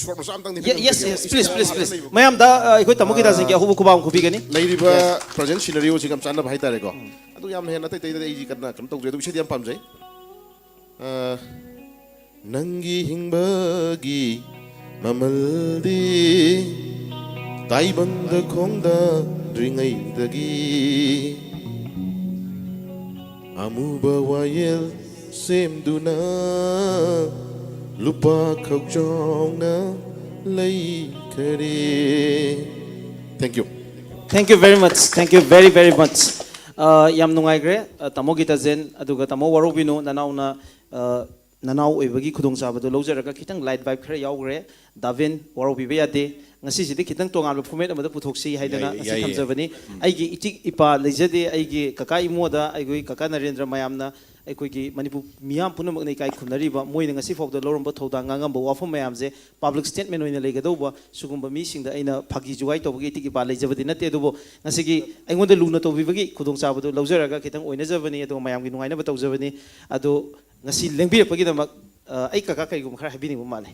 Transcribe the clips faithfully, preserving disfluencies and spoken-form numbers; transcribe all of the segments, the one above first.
Short ꯃꯆꯥ ꯑꯝꯇꯪꯗꯤ Yes, yes, ꯄꯤꯖꯔꯝꯖꯒꯦ꯫ Please, please, please. ꯃꯌꯥꯝꯗ ꯑ, ꯑꯩꯈꯣꯏ ꯇꯥꯃꯣ ꯒꯤꯇꯥꯆꯟꯒꯤ ꯑꯍꯨꯕ ꯈꯨꯕꯥꯛ ꯑꯃ ꯈꯨꯕꯤꯒꯅꯤ. ꯂꯩꯔꯤꯕ ꯄ꯭ꯔꯖꯦꯟ ꯁꯤꯅꯔꯤꯑꯣꯁꯤꯒ ꯌꯥꯝ ꯆꯥꯟꯅꯕ ꯍꯥꯏꯇꯥꯔꯦꯀꯣ꯫ ꯑꯗꯨ ꯌꯥꯝ ꯍꯦꯟꯅ ꯑꯇꯩ ꯑꯇꯩꯗꯗꯤ ꯑꯩꯁꯤ ꯀꯟꯅ ꯀꯩꯅꯣ ꯇꯧꯗ꯭ꯔꯦ, ꯑꯗꯨ ꯏꯁꯩꯗꯤ ꯌꯥꯝ ꯄꯥꯝꯖꯩ꯫ ꯑ, ꯅꯪꯒꯤ ꯍꯤꯡꯕꯒꯤ ꯃꯃꯜꯗꯤ ꯇꯥꯏꯕꯪꯗ ꯈꯣꯡꯗꯥꯗ꯭ꯔꯤꯉꯩꯗꯒꯤ ꯑꯃꯨꯕ ꯋꯥꯌꯦꯜ ꯁꯦꯝꯗꯨꯅ ꯂꯨꯄꯥ ꯈꯧꯖꯥꯎꯅ ꯂꯩꯈꯔꯦ꯫ Thank you. Thank you very much. Thank you very, very much. ꯑ, ꯌꯥꯝ ꯅꯨꯡꯉꯥꯏꯈ꯭ꯔꯦ, ꯑ, ꯇꯥꯃꯣ ꯒꯤꯇꯥꯆꯟ, ꯑꯗꯨꯒ ꯇꯥꯃꯣ ꯋꯥꯔꯧꯕꯤꯅꯨ, ꯅꯅꯥꯎꯅ, ꯑ, ꯅꯅꯥꯎ ꯑꯣꯏꯕꯒꯤ ꯈꯨꯗꯣꯡꯆꯥꯕꯗꯨ ꯂꯧꯖꯔꯒ ꯈꯤꯇꯪ light vibe ꯈꯔ ꯌꯥꯎꯈ꯭ꯔꯦ꯫ ꯗꯥꯚꯤꯟ, ꯋꯥꯔꯧꯕꯤꯕ ꯌꯥꯗꯦ꯫ ꯉꯁꯤꯁꯤꯗꯤ ꯈꯤꯇꯪ ꯇꯣꯉꯥꯟꯕ format ꯑꯃꯗ ꯄꯨꯊꯣꯛꯁꯤ ꯍꯥꯏꯗꯅ ꯌꯥꯏꯌꯦ, ꯉꯁꯤ ꯌꯥꯏꯌꯦ꯫ ꯊꯝꯖꯕꯅꯤ꯫ ꯑꯩꯒꯤ ꯏꯆꯤꯛ ꯏꯄꯥ ꯂꯩꯖꯗꯦ꯫ ꯑꯩꯒꯤ ꯀꯀꯥ ꯏꯃꯣꯗ, ꯑꯩꯈꯣꯏ ꯀꯀꯥ ꯅꯔꯦꯟꯗ꯭ꯔ ꯃꯌꯥꯝꯅ, ꯑꯩꯈꯣꯏꯒꯤ ꯃꯅꯤꯄꯨꯔ ꯃꯤꯌꯥꯝ ꯄꯨꯝꯅꯃꯛꯅ ꯏꯀꯥꯏ ꯈꯨꯝꯅꯔꯤꯕ, ꯃꯣꯏꯅ ꯉꯁꯤ ꯐꯥꯎꯗ ꯂꯧꯔꯝꯕ ꯊꯧꯗꯥꯡ, ꯉꯥꯡꯉꯝꯕ ꯋꯥꯐꯝ ꯃꯌꯥꯝꯁꯦ public statement ꯑꯣꯏꯅ ꯂꯩꯒꯗꯧꯕ ꯁꯤꯒꯨꯝꯕ ꯃꯤꯁꯤꯡꯗ ꯑꯩꯅ ꯐꯥꯒꯤ ꯖꯨꯒꯥꯏ ꯇꯧꯕꯒꯤ ꯏꯇꯤꯛ ꯏꯄꯥ ꯂꯩꯖꯕꯗꯤ ꯅꯠꯇꯦ꯫ ꯑꯗꯨꯕꯨ ꯉꯁꯤꯒꯤ ꯑꯩꯉꯣꯟꯗ ꯂꯨꯅ ꯇꯧꯕꯤꯕꯒꯤ ꯈꯨꯗꯣꯡꯆꯥꯕꯗꯨ ꯂꯧꯖꯔꯒ ꯈꯤꯇꯪ ꯑꯣꯏꯅꯖꯕꯅꯤ, ꯑꯗꯨꯒ ꯃꯌꯥꯝꯒꯤ ꯅꯨꯡꯉꯥꯏꯅꯕ ꯇꯧꯖꯕꯅꯤ꯫ ꯑꯗꯨ ꯉꯁꯤ ꯂꯦꯡꯕꯤꯔꯛꯄꯒꯤꯗꯃꯛ, ꯑ, ꯑꯩ ꯀꯀꯥ ꯀꯔꯤꯒꯨꯝꯕ ꯈꯔ ꯍꯥꯏꯕꯤꯅꯤꯡꯕ ꯃꯥꯜꯂꯦ꯫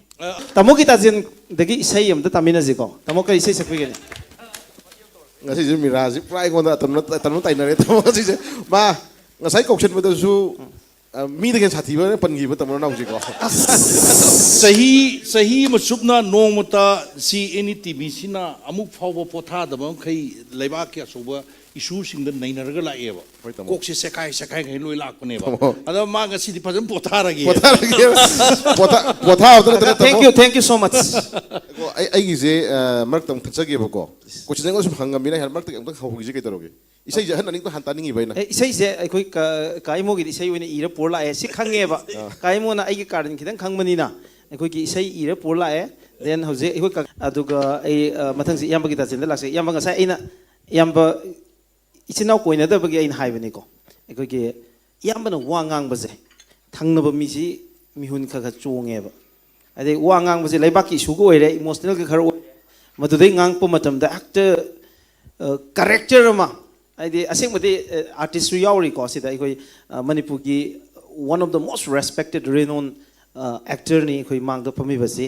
ꯇꯥꯃꯣ ꯒꯤꯇꯥꯆꯟꯗꯒꯤ ꯏꯁꯩ ꯑꯃꯇ ꯇꯥꯃꯤꯟꯅꯁꯤꯀꯣ꯫ ꯇꯥꯃꯣ, ꯀꯔꯤ ꯏꯁꯩ ꯁꯛꯄꯤꯒꯅꯤ? ꯉꯁꯤꯁꯦ ꯃꯤꯔꯥꯁꯦ ꯄꯨꯔꯥ ꯑꯩꯉꯣꯟꯗ ꯑꯇꯝꯅ ꯇꯥꯏꯅꯔꯦ, ꯇꯥꯃꯣ꯫ ꯉꯁꯤꯁꯦ ꯃꯥ ꯉꯁꯥꯏ ꯀꯧꯁꯟꯕꯗꯁꯨ, ꯑ, ꯃꯤꯗꯒꯤ ꯍꯦꯟꯅ ꯁꯥꯊꯤꯕ ꯄꯟꯈꯤꯕ ꯇꯥꯃꯣ ꯅꯅꯥꯎꯁꯦꯀꯣ꯫ ꯆꯍꯤ ꯆꯍꯤ ꯑꯃ ꯆꯨꯞꯅ ꯅꯣꯡꯃꯇ ꯁꯤ ꯑꯦꯟ ꯏ ꯇꯤ ꯚꯤꯁꯤꯅ ꯑꯃꯨꯛ ꯐꯥꯎꯕ ꯄꯣꯊꯥꯗꯕ ꯃꯈꯩ ꯂꯩꯕꯥꯛꯀꯤ ꯑꯆꯧꯕ ꯏꯁꯨꯁꯤꯡꯗ ꯅꯩꯅꯔꯒ ꯂꯥꯛꯑꯦꯕ꯫ ꯍꯣꯏ, ꯇꯥꯃꯣ꯫ ꯀꯣꯛꯁꯦ ꯁꯦꯀꯥꯏ ꯁꯦꯀꯥꯏꯈꯩ ꯂꯣꯏ ꯂꯥꯛꯄꯅꯦꯕ꯫ ꯇꯥꯃꯣ꯫ ꯑꯗꯣ ꯃꯥ ꯉꯁꯤꯗꯤ ꯐꯖꯅ ꯄꯣꯊꯥꯔꯒꯦ꯫ ꯄꯣꯊꯥꯔꯒꯦ꯫ ꯄꯣꯊꯥ-, ꯄꯣꯊꯥꯕꯗ ꯅꯠꯇꯅ, Thank ꯇꯥꯃꯣ꯫ You, thank you so much. ꯑꯣ, ꯑꯩ, ꯑꯩꯒꯤꯁꯦ, ꯑ, ꯃꯔꯛꯇ ꯑꯃꯨꯛ ꯊꯠꯆꯒꯦꯕꯀꯣ꯫ ꯀꯣꯆꯤꯟ ꯑꯩꯉꯣꯟꯗ ꯁꯨꯝ ꯍꯪꯉꯝꯃꯤꯅ ꯍꯥꯏꯔ ꯃꯔꯛꯇ ꯑꯃꯨꯛꯇꯪ ꯍꯧꯈꯤꯁꯦ ꯀꯩꯗꯧꯔꯒꯦ? ꯏꯁꯩꯁꯦ ꯑꯍꯟ ꯑꯅꯤꯡꯕ ꯍꯥꯟꯅ ꯇꯥꯅꯤꯡꯉꯤꯕ ꯑꯩꯅ꯫ ꯑꯦ, ꯏꯁꯩꯁꯦ ꯑꯩꯈꯣꯏ ꯀ-, ꯀꯥ ꯏꯃꯣꯒꯤꯗꯤ ꯏꯁꯩ ꯑꯣꯏꯅ ꯏꯔ ꯄꯨꯔ ꯂꯥꯛꯑꯦ꯫ ꯁꯤ ꯈꯪꯉꯦꯕ꯫ ꯀꯥ ꯏꯃꯣꯅ ꯑꯩꯒꯤ ꯀꯥꯔꯟ ꯈꯤꯇꯪ ꯈꯪꯕꯅꯤꯅ ꯑꯩꯈꯣꯏꯒꯤ ꯏꯁꯩ ꯏꯔ ꯄꯨꯔ ꯂꯥꯛꯑꯦ꯫ Then ꯍꯧꯖꯤꯛ ꯑꯩꯈꯣꯏ ꯀ-, ꯑꯗꯨꯒ ꯑꯩ, ꯑ, ꯃꯊꯪꯁꯤ ꯏꯌꯥꯝꯕ ꯒꯤꯇꯥꯆꯟꯗ ꯂꯥꯛꯆꯒꯦ꯫ ꯏꯌꯥꯝꯕ, ꯉꯁꯥꯏ ꯑꯩꯅ, ꯏꯌꯥꯝꯕ, ꯏꯆꯤꯟ ꯏꯅꯥꯎ ꯀꯣꯏꯅꯗꯕꯒꯤ ꯑꯩꯅ ꯍꯥꯏꯕꯅꯤꯀꯣ꯫ ꯑꯩꯈꯣꯏꯒꯤ ꯏꯌꯥꯝꯕꯅ ꯋꯥ ꯉꯥꯡꯕꯁꯦ ꯊꯪꯅꯕ ꯃꯤꯁꯤ ꯃꯤꯍꯨꯟ ꯈꯔ ꯈꯔ ꯆꯣꯡꯉꯦꯕ꯫ ꯑꯗꯩ ꯋꯥ ꯉꯥꯡꯕꯁꯦ ꯂꯩꯕꯥꯛꯀꯤ ꯏꯁꯨꯒ ꯑꯣꯏꯔꯦ, ꯏꯃꯣꯁꯅꯦꯜꯒ ꯈꯔ ꯑꯣꯏꯔꯦ꯫ ꯃꯗꯨꯗꯩ ꯉꯥꯡꯉꯛꯄ ꯃꯇꯝꯗ ꯍꯦꯛꯇ, ꯑ, ꯀꯔꯦꯛꯇꯔ ꯑꯃ, ꯍꯥꯏꯗꯤ ꯑꯁꯦꯡꯕꯗꯤ, ꯑ, ꯑꯥꯔꯇꯤꯁꯁꯨ ꯌꯥꯎꯔꯤꯀꯣ ꯁꯤꯗ꯫ ꯑꯩꯈꯣꯏ, ꯑ, ꯃꯅꯤꯄꯨꯔꯒꯤ one of the most respected, renowned ꯑꯦꯛꯇꯔꯅꯤ ꯑꯩꯈꯣꯏ ꯃꯥꯡꯗ ꯐꯝꯃꯤꯕꯁꯤ꯫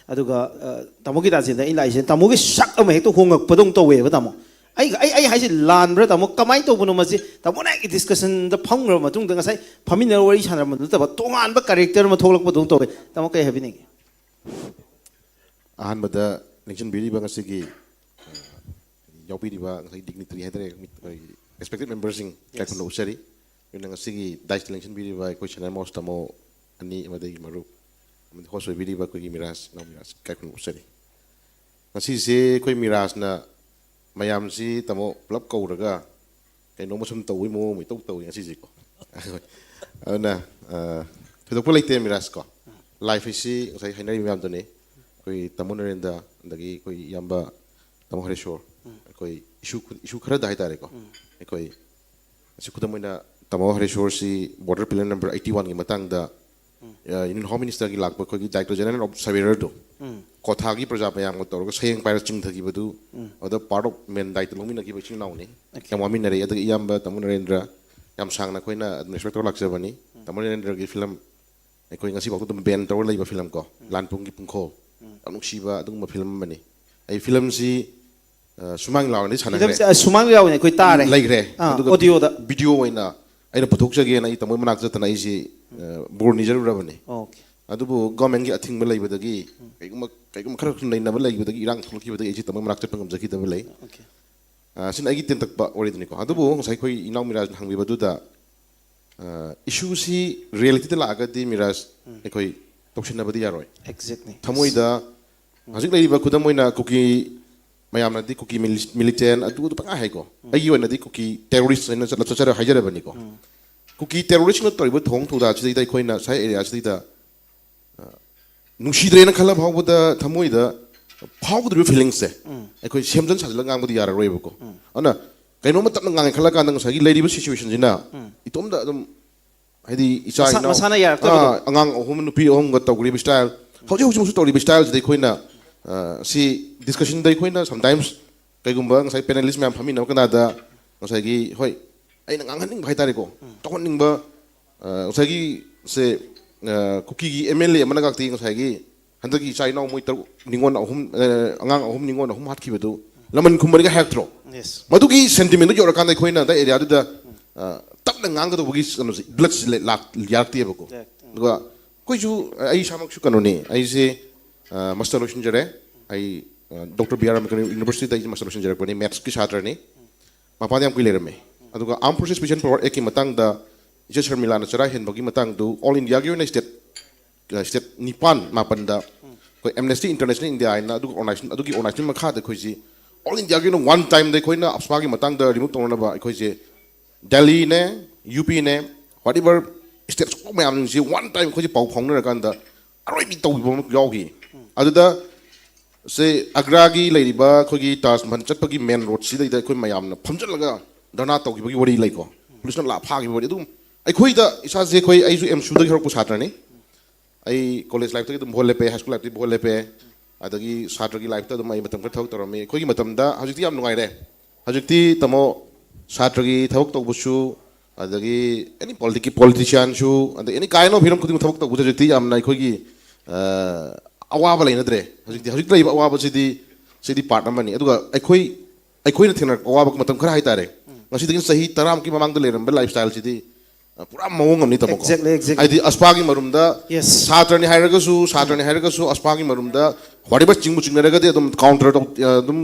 ꯑꯗꯨꯒ ꯑ, ꯇꯥꯃꯣ ꯒꯤꯇꯥꯟꯖꯦꯟꯗ ꯑꯩꯅ ꯂꯥꯛꯏꯁꯦ, ꯇꯥꯃꯣꯒꯤ ꯁꯛ ꯑꯃ ꯍꯦꯛꯇ ꯍꯣꯡꯉꯛꯄꯗꯧꯅ ꯇꯧꯋꯦꯕ ꯇꯥꯃꯣ꯫ ꯑꯩ ꯑꯩ ꯑꯩ ꯍꯥꯏꯁꯦ ꯂꯥꯟꯕ꯭ꯔꯥ ꯇꯥꯃꯣ? ꯀꯃꯥꯏꯅ ꯇꯧꯕꯅꯣ ꯃꯁꯤ? ꯇꯥꯃꯣꯅ ꯑꯩꯒꯤ ꯗꯤꯁꯀꯁꯟꯗ ꯐꯝꯈ꯭ꯔꯕ ꯃꯇꯨꯡꯗ ꯉꯁꯥꯏ ꯐꯝꯃꯤꯟꯅꯔ ꯋꯥꯔꯤ ꯁꯥꯟꯅꯔꯝꯕ ꯅꯠꯇꯕ ꯇꯣꯉꯥꯟꯕ ꯀꯦꯔꯦꯛꯇꯔ ꯑꯃ ꯊꯣꯛꯂꯛꯄꯗꯧꯅ ꯇꯧꯋꯦ꯫ ꯇꯥꯃꯣ ꯀꯩ ꯍꯥꯏꯕꯤꯅꯤꯡꯉꯤ? ꯑꯍꯥꯟꯕꯗ ꯂꯦꯡꯁꯤꯟꯕꯤꯔꯤꯕ ꯉꯁꯤꯒꯤ ꯑ, ꯌꯥꯎꯕꯤꯔꯤꯕ ꯉꯁꯥꯏ ꯗꯤꯒꯅꯤꯇꯔꯤ ꯍꯥꯏꯇꯥꯔꯦ, ꯃꯤ- ꯑꯩꯈꯣꯏꯒꯤ ꯔꯦꯁꯄꯦꯛꯇꯦꯠ ꯃꯦꯝꯕꯔꯁꯤꯡ ꯏꯀꯥꯏ ꯈꯨꯝꯅꯕ ꯎꯠꯆꯔꯤ꯫ ꯑꯗꯨꯅ ꯉꯁꯤꯒꯤ ꯗꯥꯏꯁꯇ ꯂꯦꯡꯁꯤꯟꯕꯤꯔꯤꯕ ꯑꯩꯈꯣꯏ ꯁꯦꯅꯤꯌꯔ ꯃꯣꯁ ꯇꯥꯃꯣ ꯑꯅꯤ ꯑꯃꯗꯤ ꯃꯔꯨꯞ ꯑꯃꯗꯤ ꯍꯣꯁ ꯑꯣꯏꯕꯤꯔꯤꯕ ꯑꯩꯈꯣꯏꯒꯤ ꯃꯤꯔꯥꯖ, ꯏꯅꯥꯎ ꯃꯤꯔꯥꯖ ꯏꯀꯥꯏ ꯈꯨꯝꯅꯕ ꯎꯠꯆꯔꯤ꯫ ꯉꯁꯤꯁꯦ ꯑꯩꯈꯣꯏ ꯃꯤꯔꯥꯖꯅ ꯃꯌꯥꯝꯁꯤ ꯇꯥꯃꯣ ꯄꯨꯂꯞ ꯀꯧꯔꯒ ꯀꯩꯅꯣꯝꯃ ꯁꯨꯝ ꯇꯧꯕꯒꯤ ꯃꯑꯣꯡ ꯑꯃ ꯏꯇꯧ ꯇꯧꯏ ꯉꯁꯤꯁꯦꯀꯣ꯫ ꯑꯗꯨꯅ ꯑ, ꯊꯣꯏꯗꯣꯛꯄ ꯂꯩꯇꯦ ꯃꯤꯔꯥꯖ ꯀꯣ꯫ ꯂꯥꯏꯐ ꯍꯥꯏꯁꯤ ꯉꯁꯥꯏ ꯍꯥꯏꯅꯔꯤꯕ ꯃꯌꯥꯝꯗꯨꯅꯤ꯫ ꯑꯩꯈꯣꯏ ꯇꯥꯃꯣ ꯅꯔꯦꯟꯗ꯭ꯔ, ꯑꯗꯒꯤ ꯑꯩꯈꯣꯏ ꯏꯌꯥꯝꯕ ꯇꯥꯃꯣ ꯍꯔꯦꯁꯣꯔ, ꯑꯩꯈꯣꯏ ꯏꯁꯨ ꯏꯁꯨ ꯈꯔꯗ ꯍꯥꯏꯇꯥꯔꯦꯀꯣ꯫ ꯑꯩꯈꯣꯏ ꯑꯁꯤ ꯈꯨꯗꯝ ꯑꯣꯏꯅ ꯇꯥꯃꯣ ꯍꯔꯦꯁꯣꯔꯁꯤ ꯕꯣꯔꯗꯔ ꯄꯤꯂꯔ ꯅꯝꯕꯔ ꯑꯩꯠꯇꯤ ꯋꯥꯟꯒꯤ ꯃꯇꯥꯡꯗ ꯌꯨꯅꯤꯌꯟ ꯍꯣꯝ ꯃꯤꯅꯤꯁꯇꯔꯒꯤ ꯂꯥꯛꯄ ꯑꯩꯈꯣꯏꯒꯤ ꯗꯥꯏꯔꯦꯛꯇꯔ ꯖꯦꯅꯔꯦꯜ ꯑꯣꯐ ꯁꯔꯚꯦꯌꯔꯗꯣ ꯀ꯭ꯋꯥꯊꯥꯒꯤ ꯄ꯭ꯔꯖꯥ ꯃꯌꯥꯝꯒ ꯇꯧꯔꯒ ꯁꯌꯦꯡ ꯄꯥꯏꯔ ꯆꯤꯡꯊꯈꯤꯕꯗꯨ, ꯑꯗꯨꯗ ꯄꯥꯔꯠ ꯑꯣꯐ ꯃꯦꯟ ꯗꯥꯏꯇ ꯂꯧꯃꯤꯟꯅꯈꯤꯕ ꯏꯆꯤꯜ ꯏꯅꯥꯎꯅꯤ꯫ ꯌꯥꯝ ꯋꯥꯃꯤꯟꯅꯔꯦ꯫ ꯑꯗꯨꯒ ꯏꯌꯥꯝꯕ ꯇꯥꯃꯣ ꯅꯔꯦꯟꯗ꯭ꯔ, ꯌꯥꯝ ꯁꯥꯡꯅ ꯑꯩꯈꯣꯏꯅ ꯑꯗꯨꯝ ꯔꯦꯁꯄꯦꯛ ꯇꯧꯔ ꯂꯥꯛꯆꯕꯅꯤ꯫ ꯇꯥꯃꯣ ꯅꯔꯦꯟꯗ꯭ꯔꯒꯤ ꯐꯤꯂꯝ ꯑꯩꯈꯣꯏ ꯉꯁꯤꯐꯥꯎꯗ ꯑꯗꯨꯝ ꯕꯦꯟ ꯇꯧꯔ ꯂꯩꯕ ꯐꯤꯂꯝ ꯀꯣ, ꯂꯥꯟ ꯄꯨꯡꯒꯤ ꯄꯨꯡꯈꯣꯜ, ꯌꯥꯝ ꯅꯨꯡꯁꯤꯕ ꯑꯗꯨꯒꯨꯝꯕ ꯐꯤꯂꯝ ꯑꯃꯅꯤ꯫ ꯑꯩ ꯐꯤꯂꯝꯁꯤ ꯑ, ꯁꯨꯃꯥꯡ ꯂꯥꯎꯅꯗꯤ ꯁꯥꯟꯅꯈ꯭ꯔꯦ꯫ ꯐꯤꯂꯝꯁꯦ ꯑ, ꯁꯨꯃꯥꯡ ꯂꯥꯎꯅ ꯑꯩꯈꯣꯏ ꯇꯥꯔꯦ꯫ ꯂꯩꯈ꯭ꯔꯦ꯫ ꯑꯥ, ꯑꯗꯨꯒ ꯑꯣꯗꯤꯑꯣꯗ꯫ ꯚꯤꯗꯤꯑꯣ ꯑꯣꯏꯅ ꯑꯩꯅ ꯄꯨꯊꯣꯛꯆꯒꯦꯅ ꯑꯩ ꯇꯥꯃꯣ ꯃꯅꯥꯛꯇ ꯆꯠꯇꯅ ꯑꯩꯁꯤ ꯑ, ꯕꯣꯔ ꯅꯤꯖꯔꯨꯔꯕꯅꯤ꯫ ꯑꯣꯀꯦ꯫ ꯑꯗꯨꯕꯨ ꯒꯣꯔꯃꯦꯟꯒꯤ ꯑꯊꯤꯡꯕ ꯂꯩꯕꯗꯒꯤ, ꯀꯩꯒꯨꯝꯕ ꯀꯩꯒꯨꯝꯕ ꯈꯔ ꯅꯩꯅꯕ ꯂꯩꯕꯗꯒꯤ, ꯏꯔꯥꯡ ꯊꯣꯛꯂꯛꯈꯤꯕꯗꯒꯤ ꯑꯩꯁꯤ ꯇꯥꯃꯣ ꯃꯅꯥꯛ ꯆꯠꯄ ꯉꯝꯖꯈꯤꯗꯕ ꯂꯩ꯫ ꯑꯣꯀꯦ꯫ ꯑ, ꯁꯤꯅ ꯑꯩꯒꯤ ꯇꯦꯟꯇꯛꯄ ꯋꯥꯔꯤꯗꯨꯅꯤꯀꯣ꯫ ꯑꯗꯨꯕꯨ ꯉꯁꯥꯏ ꯑꯩꯈꯣꯏ ꯏꯅꯥꯎ ꯃꯤꯔꯥꯖꯅ ꯍꯪꯕꯤꯕꯗꯨꯗ, ꯑ, ꯏꯁꯨꯁꯤ ꯔꯤꯌꯦꯂꯤꯇꯤꯗ ꯂꯥꯛꯑꯒꯗꯤ ꯃꯤꯔꯥꯖ, ꯑꯩꯈꯣꯏ ꯇꯧꯁꯤꯟꯅꯕꯗꯤ ꯌꯥꯔꯣꯏ꯫ ꯑꯦꯛꯖꯦꯛꯂꯤ꯫ ꯊꯃꯣꯏꯗ ꯍꯧꯖꯤꯛ ꯂꯩꯔꯤꯕ ꯈꯨꯗꯝ ꯑꯣꯏꯅ ꯀꯨꯀꯤ ꯃꯌꯥꯝꯅꯗꯤ ꯀꯨꯀꯤ ꯃꯤꯂꯤ- ꯃꯤꯂꯤꯇꯦꯟ ꯑꯗꯨ ꯑꯗꯨ ꯄꯪꯍꯥꯏ ꯍꯥꯏꯀꯣ꯫ ꯑꯩꯒꯤ ꯑꯣꯏꯅꯗꯤ ꯀꯨꯀꯤ ꯇꯦꯔꯣꯔꯤꯁ ꯍꯥꯏꯅ ꯆꯠꯂ ꯆꯠꯆꯔ ꯍꯥꯏꯖꯔꯕꯅꯤꯀꯣ꯫ ꯀꯨꯀꯤ ꯇꯦꯔꯣꯔꯤꯁꯅ ꯇꯧꯔꯤꯕ ꯊꯧꯑꯣꯡ ꯊꯧꯗꯥꯁꯤꯗꯩꯗ ꯑꯩꯈꯣꯏꯅ ꯁ꯭ꯋꯥꯏ ꯑꯦꯔꯤꯌꯥꯁꯤꯗꯩꯗ ꯑ, ꯅꯨꯡꯁꯤꯗ꯭ꯔꯦꯅ ꯈꯜꯂ ꯐꯥꯎꯕꯗ ꯊꯃꯣꯏꯗ ꯐꯥꯎꯒꯗꯧꯔꯤꯕ ꯐꯤꯂꯤꯡꯁꯦ ꯑꯩꯈꯣꯏ ꯁꯦꯝꯖꯤꯟ ꯁꯥꯖꯤꯜꯂꯒ ꯉꯥꯡꯕꯗꯤ ꯌꯥꯔꯔꯣꯏꯕꯀꯣ꯫ ꯑꯗꯨꯅ ꯀꯩꯅꯣꯝꯃ ꯇꯞꯅ ꯉꯥꯡꯉꯦ ꯈꯜꯂ ꯀꯥꯟꯗ ꯉꯁꯥꯏꯒꯤ ꯂꯩꯔꯤꯕ ꯁꯤꯆꯨꯋꯦꯁꯟꯁꯤꯅ ꯏꯇꯣꯝꯗ ꯑꯗꯨꯝ, ꯍꯥꯏꯗꯤ ꯏꯆꯥ ꯃꯁꯥ- ꯏꯅꯥꯎ ꯃꯁꯥꯅ ꯌꯥꯔꯛꯇꯕꯗꯣ꯫ ꯑꯥ, ꯑꯉꯥꯡ ꯑꯍꯨꯝ ꯅꯨꯄꯤ ꯑꯍꯨꯝꯒ ꯇꯧꯈ꯭ꯔꯤꯕ ꯁ꯭ꯇꯥꯏꯜ, ꯍꯧꯖꯤꯛ ꯍꯧꯖꯤꯛꯃꯛꯁꯨ ꯇꯧꯔꯤꯕ ꯁ꯭ꯇꯥꯏꯜꯁꯤꯗ ꯑꯩꯈꯣꯏꯅ ꯑ, ꯁꯤ ꯗꯤꯁꯀꯁꯟꯗ ꯑꯩꯈꯣꯏꯅ ꯁꯝꯇꯥꯏꯝꯁ ꯀꯩꯒꯨꯝꯕ ꯉꯁꯥꯏ ꯄꯦꯅꯦꯂꯤꯁ ꯃꯌꯥꯝ ꯐꯝꯃꯤꯟꯅꯕ ꯀꯥꯟꯗ ꯉꯁꯥꯏꯒꯤ, ꯍꯣꯏ, ꯑꯩꯅ ꯉꯥꯡꯍꯟꯅꯤꯡꯕ ꯍꯥꯏꯇꯥꯔꯦꯀꯣ, ꯇꯧꯍꯟꯅꯤꯡꯕ, ꯑ, ꯉꯁꯥꯏꯒꯤ ꯁꯦ, ꯑ, ꯑ, ꯀꯨꯀꯤꯒꯤ ꯑꯦꯝ ꯑꯦꯜ ꯑꯦ ꯑꯃꯅ ꯉꯥꯛꯇꯤ ꯉꯁꯥꯏꯒꯤ ꯍꯟꯗꯛꯀꯤ ꯏꯆꯥ ꯏꯅꯥꯎ ꯃꯣꯏ ꯇꯔꯨꯛ ꯅꯤꯉꯣꯜ ꯑꯍꯨꯝ, ꯑ, ꯑꯉꯥꯡ ꯑꯍꯨꯝ ꯅꯤꯉꯣꯜ ꯑꯍꯨꯝ ꯍꯥꯠꯈꯤꯕꯗꯨ ꯂꯃꯟ ꯈꯨꯝꯕꯅꯤꯒ ꯍꯥꯏꯔꯛꯇ꯭ꯔꯣ? Yes. ꯃꯗꯨꯒꯤ ꯁꯦꯟꯇꯤꯃꯦꯟꯗꯨ ꯌꯧꯔꯀꯥꯟꯗ ꯑꯩꯈꯣꯏꯅ ꯑꯗ ꯑꯦꯔꯤꯌꯥꯗꯨꯗ, ꯑ, ꯇꯞꯅ ꯉꯥꯡꯒꯗꯧꯕꯒꯤ ꯀꯩꯅꯣꯁꯦ, ꯕ꯭ꯂꯠꯁꯦ ꯂꯥꯛ-, ꯌꯥꯔꯛꯇꯦꯕꯀꯣ꯫ Correct. ꯑꯗꯨꯒ ꯑꯩꯈꯣꯏꯁꯨ, ꯑꯩ ꯏꯁꯥꯃꯛꯁꯨ ꯀꯩꯅꯣꯅꯦ, ꯑꯩꯁꯦ, ꯑ, ꯃꯥꯁꯇꯔ ꯂꯣꯏꯁꯤꯟꯖꯔꯦ꯫ ꯑꯩ, ꯑ, ꯗꯣꯛꯇꯔ ꯕꯤ ꯑꯥꯔ ꯑꯝꯕꯦꯗꯀꯔ ꯌꯨꯅꯤꯚꯔꯁꯤꯇꯤꯗ ꯑꯩꯁꯦ ꯃꯥꯁꯇꯔ ꯂꯣꯏꯁꯤꯟꯖꯔꯛꯄꯅꯤ, ꯃꯦꯠꯁꯀꯤ ꯁꯥꯇ꯭ꯔꯅꯤ꯫ ꯃꯄꯥꯟꯗ ꯌꯥꯝ ꯀꯨꯏ ꯂꯩꯔꯝꯃꯦ꯫ ꯑꯗꯨꯒ Armed Forces Special Power Actꯀꯤ ꯃꯇꯥꯡꯗ ꯏꯆꯦ ꯁꯔꯃꯤꯂꯥꯅ ꯆꯔꯥ ꯍꯦꯟꯕꯒꯤ ꯃꯇꯥꯡꯗꯨ ꯑꯣꯜ ꯏꯟꯗꯤꯌꯥꯒꯤ ꯑꯣꯏꯅ ꯁ꯭ꯇꯦꯠ, ꯁ꯭ꯇꯦꯠ ꯅꯤꯄꯥꯟ ꯃꯥꯄꯟꯗ ꯑꯩꯈꯣꯏ Amnesty International India ꯍꯥꯏꯅ ꯑꯗꯨꯒ organization, ꯑꯗꯨꯒꯤ organization ꯃꯈꯥꯗ ꯑꯩꯈꯣꯏꯁꯤ ꯑꯣꯜ ꯏꯟꯗꯤꯌꯥꯒꯤ ꯑꯣꯏꯅ ꯋꯥꯟ ꯇꯥꯏꯝꯗ ꯑꯩꯈꯣꯏꯅ ꯑꯞꯁꯄꯥꯒꯤ ꯃꯇꯥꯡꯗ ꯔꯤꯃꯨꯚ ꯇꯧꯅꯅꯕ ꯑꯩꯈꯣꯏꯁꯦ ꯗꯦꯜꯂꯤꯅꯦ, ꯌꯨ ꯄꯤꯅꯦ, whatever state ꯃꯌꯥꯝꯁꯤꯡꯁꯤ ꯋꯥꯟ ꯇꯥꯏꯝ ꯑꯩꯈꯣꯏꯁꯦ ꯄꯥꯎ ꯐꯥꯎꯅꯔꯀꯥꯟꯗ ꯑꯔꯣꯏꯕꯤ ꯇꯧꯈꯤꯕ ꯑꯃ ꯌꯥꯎꯈꯤ꯫ ꯑꯗꯨꯗ ꯁꯦ ꯑꯒ꯭ꯔꯥꯒꯤ ꯂꯩꯔꯤꯕ ꯑꯩꯈꯣꯏꯒꯤ ꯇꯥꯖ ꯃꯍꯜ ꯆꯠꯄꯒꯤ ꯃꯦꯟ ꯔꯣꯗꯁꯤꯗꯩꯗ ꯑꯩꯈꯣꯏ ꯃꯌꯥꯝꯅ ꯐꯝꯖꯤꯜꯂꯒ ꯙꯔꯅꯥ ꯇꯧꯈꯤꯕꯒꯤ ꯋꯥꯔꯤ ꯂꯩꯀꯣ꯫ ꯄꯨꯂꯤꯁꯅ ꯂꯥꯛ ꯐꯥꯈꯤꯕ ꯋꯥꯔꯤ꯫ ꯑꯗꯨꯝ ꯑꯩꯈꯣꯏꯗ ꯏꯁꯥꯁꯦ ꯑꯩꯈꯣꯏ, ꯑꯩꯁꯨ ꯑꯦꯝꯁꯨꯗꯒꯤ ꯍꯧꯔꯛꯄ ꯁꯥꯇ꯭ꯔꯅꯤ꯫ ꯑꯩ ꯀꯣꯂꯦꯖ ꯂꯥꯏꯐꯇꯒꯤ ꯑꯗꯨꯝ ꯚꯣꯠ ꯂꯦꯞꯄꯦ, ꯍꯥꯏ ꯁ꯭ꯀꯨꯜ ꯂꯥꯏꯐꯇꯒꯤ ꯚꯣꯠ ꯂꯦꯞꯄꯦ, ꯑꯗꯒꯤ ꯁꯥꯇ꯭ꯔꯒꯤ ꯂꯥꯏꯐꯇ ꯑꯗꯨꯝ ꯑꯩ ꯃꯇꯝ ꯈꯔ ꯊꯕꯛ ꯇꯧꯔꯝꯃꯤ꯫ ꯑꯩꯈꯣꯏꯒꯤ ꯃꯇꯝꯗ, ꯍꯧꯖꯤꯛꯇꯤ ꯌꯥꯝ ꯅꯨꯡꯉꯥꯏꯔꯦ꯫ ꯍꯧꯖꯤꯛꯇꯤ ꯇꯥꯃꯣ, ꯁꯥꯇ꯭ꯔꯒꯤ ꯊꯕꯛ ꯇꯧꯕꯁꯨ, ꯑꯗꯒꯤ ꯑꯦꯅꯤ ꯄꯣꯂꯤꯇꯤꯛꯀꯤ ꯄꯣꯂꯤꯇꯤꯁꯤꯌꯥꯟꯁꯨ, ꯑꯗꯩ ꯑꯦꯅꯤ ꯀꯥꯏꯟ ꯑꯣꯐ ꯍꯤꯔꯝ ꯈꯨꯗꯤꯡꯃꯛ ꯊꯕꯛ ꯇꯧꯕꯁꯦ ꯍꯧꯖꯤꯛꯇꯤ ꯌꯥꯝꯅ ꯑꯩꯈꯣꯏꯒꯤ, ꯑ, ꯑꯋꯥꯕ ꯂꯩꯅꯗ꯭ꯔꯦ꯫ ꯍꯧꯖꯤꯛꯇꯤ, ꯍꯧꯖꯤꯛ ꯂꯩꯔꯤꯕ ꯑꯋꯥꯕꯁꯤꯗꯤ, ꯁꯤꯗꯤ ꯄꯥꯔꯠ ꯑꯃꯅꯤ꯫ ꯑꯗꯨꯒ ꯑꯩꯈꯣꯏ, ꯑꯩꯈꯣꯏꯅ ꯊꯦꯡꯅꯔꯛꯄ ꯑꯋꯥꯕ ꯃꯇꯝ ꯈꯔ ꯍꯥꯏꯇꯥꯔꯦ, ꯉꯁꯤꯗꯒꯤ ꯆꯍꯤ ꯇꯔꯥꯃꯨꯛꯀꯤ ꯃꯃꯥꯡꯗ ꯂꯩꯔꯝꯕ ꯂꯥꯏꯐ ꯁ꯭ꯇꯥꯏꯜꯁꯤꯗꯤ, ꯑ, ꯄꯨꯔꯥ ꯃꯑꯣꯡ ꯑꯃꯅꯤ, ꯇꯥꯃꯣꯀꯣ꯫ Exactly, exactly. ꯍꯥꯏꯗꯤ ꯑꯁꯄꯥꯒꯤ ꯃꯔꯨꯝꯗ, Yes. ꯁꯥꯇ꯭ꯔꯅꯤ ꯍꯥꯏꯔꯒꯁꯨ, ꯁꯥꯇ꯭ꯔꯅꯤ ꯍꯥꯏꯔꯒꯁꯨ, ꯑꯁꯄꯥꯒꯤ ꯃꯔꯨꯝꯗ whatever ꯆꯤꯡꯕꯨ ꯆꯤꯡꯅꯔꯒꯗꯤ ꯑꯗꯨꯝ ꯀꯥꯎꯟꯇꯔ ꯇꯧ-, ꯑ, ꯑꯗꯨꯝ,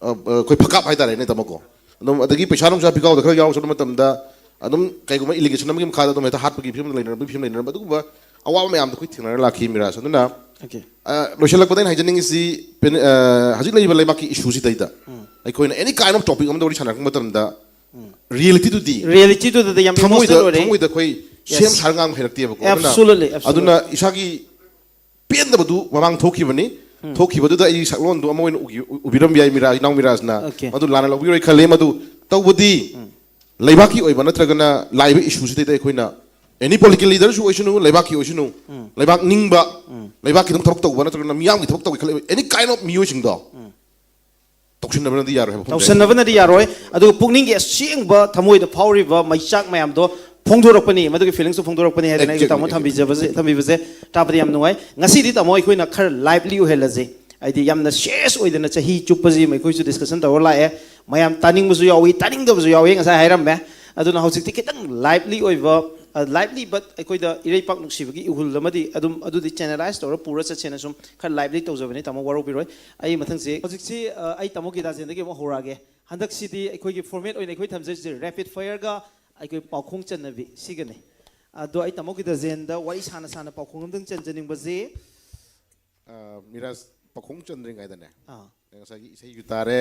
ꯑ, ꯑ, ꯑꯩꯈꯣꯏ ꯐꯀꯥꯞ ꯍꯥꯏꯇꯥꯔꯦꯅꯦ, ꯇꯥꯃꯣꯀꯣ꯫ ꯑꯗꯨꯝ ꯑꯗꯒꯤ ꯄꯩꯁꯥ ꯅꯨꯡꯁꯥ ꯄꯤꯈꯥꯎꯗ ꯈꯔ ꯌꯥꯎ ꯆꯠꯄ ꯃꯇꯝꯗ ꯑꯗꯨꯝ ꯀꯩꯒꯨꯝꯕ allegation ꯑꯃꯒꯤ ꯃꯈꯥꯗ ꯑꯗꯨꯝ ꯍꯦꯛꯇ ꯍꯥꯠꯄꯒꯤ ꯐꯤꯕꯝꯗ ꯂꯩꯅꯔꯝꯕꯒꯤ ꯐꯤꯕꯝ ꯂꯩꯅꯔꯝꯕ, ꯑꯗꯨꯒꯨꯝꯕ ꯑꯋꯥꯕ ꯃꯌꯥꯝꯗꯣ ꯑꯩꯈꯣꯏ ꯊꯦꯡꯅꯔ ꯂꯥꯛꯈꯤ, ꯃꯤꯔꯥꯖ꯫ ꯑꯗꯨꯅ, Okay. ꯑ, ꯂꯣꯏꯁꯤꯜꯂꯛꯄꯗ ꯑꯩꯅ ꯍꯥꯏꯖꯅꯤꯡꯉꯤꯁꯤ, ꯄꯦꯟ-, ꯑ, ꯍꯧꯖꯤꯛ ꯂꯩꯔꯤꯕ ꯂꯩꯕꯥꯛꯀꯤ ꯏꯁꯨꯁꯤꯗꯩꯗ ꯑꯩꯈꯣꯏꯅ ꯑꯦꯅꯤ ꯀꯥꯏꯟ ꯑꯣꯐ ꯇꯣꯄꯤꯛ ꯑꯃꯗ ꯋꯥꯔꯤ ꯁꯥꯟꯅꯔꯛꯄ ꯃꯇꯝꯗ ꯔꯤꯌꯦꯂꯤꯇꯤꯗꯨꯗꯤ Realityꯗꯨꯗ ꯌꯥꯝ ꯊꯃꯣꯏꯗ, emotional ꯑꯣꯏꯔꯦ꯫ ꯊꯃꯣꯏꯗ ꯑꯩꯈꯣꯏ Yes. ꯁꯦꯝ ꯁꯥꯔ ꯉꯥꯡꯕ ꯍꯩꯔꯛꯇꯦꯕꯀꯣ꯫ ꯑꯗꯨꯅ, Absolutely, absolutely. ꯑꯗꯨꯅ ꯏꯁꯥꯒꯤ ꯄꯦꯟꯗꯕꯗꯨ ꯃꯃꯥꯡ ꯊꯣꯛꯈꯤꯕꯅꯤ꯫ ꯊꯣꯛꯈꯤꯕꯗꯨꯗ ꯑꯩ ꯁꯛꯂꯣꯟꯗꯨ ꯑꯃ ꯑꯣꯏꯅ ꯎꯈꯤ-, ꯎ-, ꯎꯕꯤꯔꯝꯕ ꯌꯥꯏ, ꯃꯤꯔꯥꯖ, ꯏꯅꯥꯎ ꯃꯤꯔꯥꯖꯅ꯫ Okay. ꯃꯗꯨ ꯂꯥꯟꯅ ꯂꯧꯕꯤꯔꯣꯏ ꯈꯜꯂꯤ꯫ ꯃꯗꯨ ꯇꯧꯕꯗꯤ ꯂꯩꯕꯥꯛꯀꯤ ꯑꯣꯏꯕ ꯅꯠꯇ꯭ꯔꯒꯅ ꯂꯥꯛꯏꯕ ꯏꯁꯨꯁꯤꯗꯩꯗ ꯑꯩꯈꯣꯏꯅ ꯑꯦꯅꯤ ꯄꯣꯂꯤꯇꯤꯀꯦꯜ ꯂꯤꯗꯔꯁꯨ ꯑꯣꯏꯁꯅꯨ, ꯂꯩꯕꯥꯛꯀꯤ ꯑꯣꯏꯁꯅꯨ, ꯂꯩꯕꯥꯛ ꯅꯤꯡꯕ, ꯂꯩꯕꯥꯛꯀꯤꯗꯃꯛ ꯊꯕꯛ ꯇꯧꯕ ꯅꯠꯇ꯭ꯔꯒꯅ ꯃꯤꯌꯥꯝꯒꯤ ꯊꯕꯛ ꯇꯧꯒꯦ ꯈꯜꯂꯤꯕ ꯑꯦꯅꯤ ꯀꯥꯏꯟ ꯑꯣꯐ ꯃꯤꯑꯣꯏꯁꯤꯡꯗꯣ ꯇꯧꯁꯤꯟꯅꯕꯅꯗꯤ ꯌꯥꯔꯣꯏ ꯍꯥꯏꯕ ꯋꯥꯐꯝꯁꯦ꯫ ꯇꯧꯁꯟꯅꯕꯅꯗꯤ ꯌꯥꯔꯣꯏ꯫ ꯑꯗꯨꯒ ꯄꯨꯛꯅꯤꯡꯒꯤ ꯑꯁꯦꯡꯕ ꯊꯃꯣꯏꯗ ꯐꯥꯎꯔꯤꯕ ꯃꯩꯆꯥꯛ ꯃꯌꯥꯝꯗꯣ ꯐꯣꯡꯗꯣꯔꯛꯄꯅꯤ, ꯃꯗꯨꯒꯤ feelings ꯇꯨ ꯐꯣꯡꯗꯣꯔꯛꯄꯅꯤ ꯍꯥꯏꯗꯅ ꯑꯩꯁꯨ ꯇꯥꯃꯣ ꯊꯝꯕꯤꯖꯕꯁꯦ, ꯊꯝꯕꯤꯕꯁꯦ ꯇꯥꯕꯗ ꯌꯥꯝ ꯅꯨꯡꯉꯥꯏ꯫ ꯉꯁꯤꯗꯤ ꯇꯥꯃꯣ ꯑꯩꯈꯣꯏꯅ ꯈꯔ lively ꯑꯣꯏꯍꯜꯂꯁꯦ, ꯍꯥꯏꯗꯤ ꯌꯥꯝꯅ serious ꯑꯣꯏꯗꯅ ꯆꯍꯤ ꯆꯨꯞꯄꯁꯤ ꯑꯩꯈꯣꯏꯁꯨ discussion ꯇꯧꯔ ꯂꯥꯛꯑꯦ꯫ ꯃꯌꯥꯝ ꯇꯥꯅꯤꯡꯕꯁꯨ ꯌꯥꯎꯏ, ꯇꯥꯅꯤꯡꯗꯕꯁꯨ ꯌꯥꯎꯏ, ꯉꯁꯥꯏ ꯍꯥꯏꯔꯝꯃꯦ꯫ ꯑꯗꯨꯅ ꯍꯧꯖꯤꯛꯇꯤ ꯈꯤꯇꯪ lively ꯑꯣꯏꯕ, lively but ꯑꯩꯈꯣꯏꯗ ꯏꯔꯩꯄꯥꯛ ꯅꯨꯡꯁꯤꯕꯒꯤ ꯏꯍꯨꯜ ꯑꯃꯗꯤ ꯑꯗꯨꯝ ꯑꯗꯨꯗꯤ channelize ꯇꯧꯔ ꯄꯨꯔ ꯆꯠꯁꯦꯅ ꯁꯨꯝ ꯈꯔ lively ꯇꯧꯖꯕꯅꯤ꯫ ꯇꯥꯃꯣ ꯋꯥꯔꯧꯕꯤꯔꯣꯏ꯫ ꯑꯩ ꯃꯊꯪꯁꯦ ꯍꯧꯖꯤꯛꯁꯤ ꯑꯩ ꯇꯥꯃꯣ ꯒꯤꯇꯥꯖꯦꯟꯗꯒꯤ ꯑꯃꯨꯛ ꯍꯧꯔꯛꯑꯒꯦ꯫ ꯍꯟꯗꯛꯁꯤꯗꯤ ꯑꯩꯈꯣꯏꯒꯤ format ꯑꯣꯏꯅ ꯑꯩꯈꯣꯏ ꯊꯝꯖꯔꯤꯁꯦ rapid fireꯒ ꯑꯩꯈꯣꯏ ꯄꯥꯎꯈꯣꯡ ꯆꯟꯅꯕꯤ ꯁꯤꯒꯅꯤ꯫ ꯑꯗꯣ ꯑꯩ ꯇꯥꯃꯣ ꯒꯤꯇꯥꯖꯦꯟꯗ ꯋꯥꯔꯤ ꯁꯥꯅ ꯁꯥꯅ ꯄꯥꯎꯈꯣꯡ ꯑꯝꯇꯪ ꯆꯟꯖꯅꯤꯡꯕꯁꯦ꯫ ꯑ, ꯃꯤꯔꯥꯖ, ꯄꯥꯎꯈꯣꯡ ꯆꯟꯗ꯭ꯔꯤꯉꯩꯗꯅꯦ, ꯑꯥ꯫ ꯉꯁꯥꯏꯒꯤ ꯏꯁꯩꯁꯨ ꯇꯥꯔꯦ,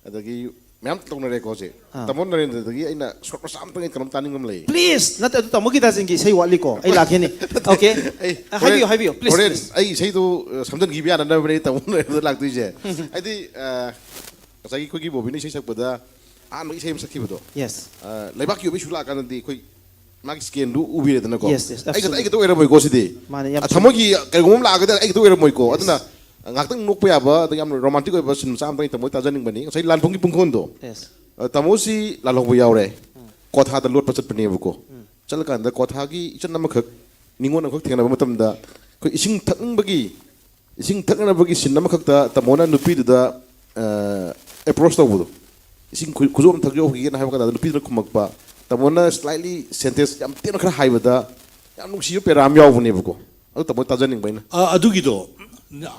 ꯑꯗꯒꯤ ꯃꯌꯥꯝ ꯇꯧꯅꯔꯦꯀꯣ ꯍꯧꯖꯤꯛ꯫ ꯑꯥ꯫ ꯇꯥꯃꯣ ꯅꯔꯦꯟꯗ꯭ꯔꯗꯒꯤ ꯑꯩꯅ short ꯃꯆꯥ ꯑꯝꯇꯪ ꯑꯩ ꯀꯩꯅꯣꯝ ꯇꯥꯅꯤꯡꯕ ꯑꯃ ꯂꯩ꯫ Please, ꯅꯠꯇꯦ, ꯑꯗꯨ ꯇꯥꯃꯣ ꯒꯤꯇꯥꯖꯦꯟꯒꯤ ꯏꯁꯩ ꯋꯥꯠꯂꯤꯀꯣ, ꯑꯩ ꯂꯥꯛꯈꯤꯅꯤ꯫ Okay? ꯑꯩ ꯑ, ꯍꯥꯏꯕꯤꯌꯨ, ꯍꯣꯔꯦꯟ, ꯍꯥꯏꯕꯤꯌꯨ, please, ꯍꯣꯔꯦꯟ please꯫ ꯑꯩ ꯏꯁꯩꯗꯣ, ꯑ, ꯁꯝꯖꯟꯈꯤꯕ ꯌꯥꯅꯅꯕꯅꯦ ꯑꯩ ꯇꯥꯃꯣ ꯅꯔꯦꯟꯗ꯭ꯔꯗ ꯂꯥꯛꯇꯣꯏꯁꯦ꯫ ꯍꯥꯏꯗꯤ, ꯑ, ꯉꯁꯥꯏꯒꯤ ꯑꯩꯈꯣꯏꯒꯤ ꯕꯣꯕꯤꯅ ꯏꯁꯩ ꯁꯛꯄꯗ ꯑꯍꯥꯟꯕ ꯏꯁꯩ ꯑꯃ ꯁꯛꯈꯤꯕꯗꯣ꯫ Yes꯫ ꯑ, ꯂꯩꯕꯥꯛꯀꯤ ꯑꯣꯏꯕ issue ꯂꯥꯛꯑꯀꯥꯟꯗꯗꯤ ꯑꯩꯈꯣꯏ ꯃꯥꯒꯤ scaleꯗꯨ ꯎꯕꯤꯔꯦꯗꯅꯀꯣ꯫ Yes, yes, ꯑꯩ ꯈꯛꯇ, absolutely꯫ ꯑꯩ ꯈꯛꯇ ꯑꯣꯏꯔꯝꯃꯣꯏꯀꯣ ꯁꯤꯗꯤ꯫ ꯃꯥꯅꯦ, ꯌꯥꯝ ꯑ, ꯆꯨꯝꯃꯤ꯫ ꯊꯃꯣꯏꯒꯤ ꯀꯩꯒꯨꯝꯕ ꯑꯃ ꯂꯥꯛꯑꯒꯗꯤ ꯑꯩ ꯈꯛꯇ ꯑꯣꯏꯔꯝꯃꯣꯏꯀꯣ꯫ Yes꯫ ꯑꯗꯨꯅ ꯉꯥꯏꯍꯥꯛꯇꯪ ꯅꯣꯛꯄ ꯌꯥꯕ, ꯑꯗ ꯌꯥꯝ romantic ꯑꯣꯏꯕ scene ꯃꯆꯥ ꯑꯃꯇꯪ ꯑꯩ ꯇꯥꯃꯣ ꯇꯥꯖꯅꯤꯡꯕꯅꯤ꯫ ꯉꯁꯥꯏ ꯂꯥꯟꯐꯝꯒꯤ ꯄꯨꯡꯈꯣꯟꯗꯣ꯫ Yes꯫ ꯑ, ꯇꯥꯃꯣꯁꯤ ꯂꯥꯜꯍꯧꯕ ꯌꯥꯎꯔꯦ꯫ ꯎꯝ꯫ ꯀ꯭ꯋꯥꯊꯥꯗ ꯂꯣꯠꯄ ꯆꯠꯄꯅꯦꯕꯀꯣ꯫ ꯎꯝ꯫ ꯆꯠꯂꯀꯥꯟꯗ ꯀ꯭ꯋꯥꯊꯥꯒꯤ ꯏꯆꯟ ꯑꯃꯈꯛ, ꯅꯤꯉꯣꯜ ꯑꯃꯈꯛ ꯊꯦꯡꯅꯕ ꯃꯇꯝꯗ ꯑꯩꯈꯣꯏ ꯏꯁꯤꯡ ꯊꯛꯅꯤꯡꯕꯒꯤ ꯏꯁꯤꯡ ꯊꯛꯅꯅꯕꯒꯤ scene ꯑꯃꯈꯛꯇ ꯇꯥꯃꯣꯅ ꯅꯨꯄꯤꯗꯨꯗ, ꯑ, approach ꯇꯧꯕꯗꯣ, "ꯏꯁꯤꯡ ꯈꯨ-, ꯈꯨꯖꯣꯞ ꯑꯃ ꯊꯛꯆꯧꯈꯤꯒꯦꯅ" ꯍꯥꯏꯕ ꯀꯥꯟꯗ ꯅꯨꯄꯤꯗꯨꯅ ꯈꯨꯝꯃꯛꯄ, ꯇꯥꯃꯣꯅ slightly sentence ꯌꯥꯝ ꯇꯦꯟꯅ ꯈꯔ ꯍꯥꯏꯕꯗ ꯌꯥꯝ ꯅꯨꯡꯁꯤꯕ ꯄꯦꯔꯥ ꯑꯃ ꯌꯥꯎꯕꯅꯦꯕꯀꯣ꯫ ꯑꯗꯨ ꯇꯥꯃꯣ ꯇꯥꯖꯅꯤꯡꯕ ꯑꯩꯅ꯫ ꯑ, ꯑꯗꯨꯒꯤꯗꯣ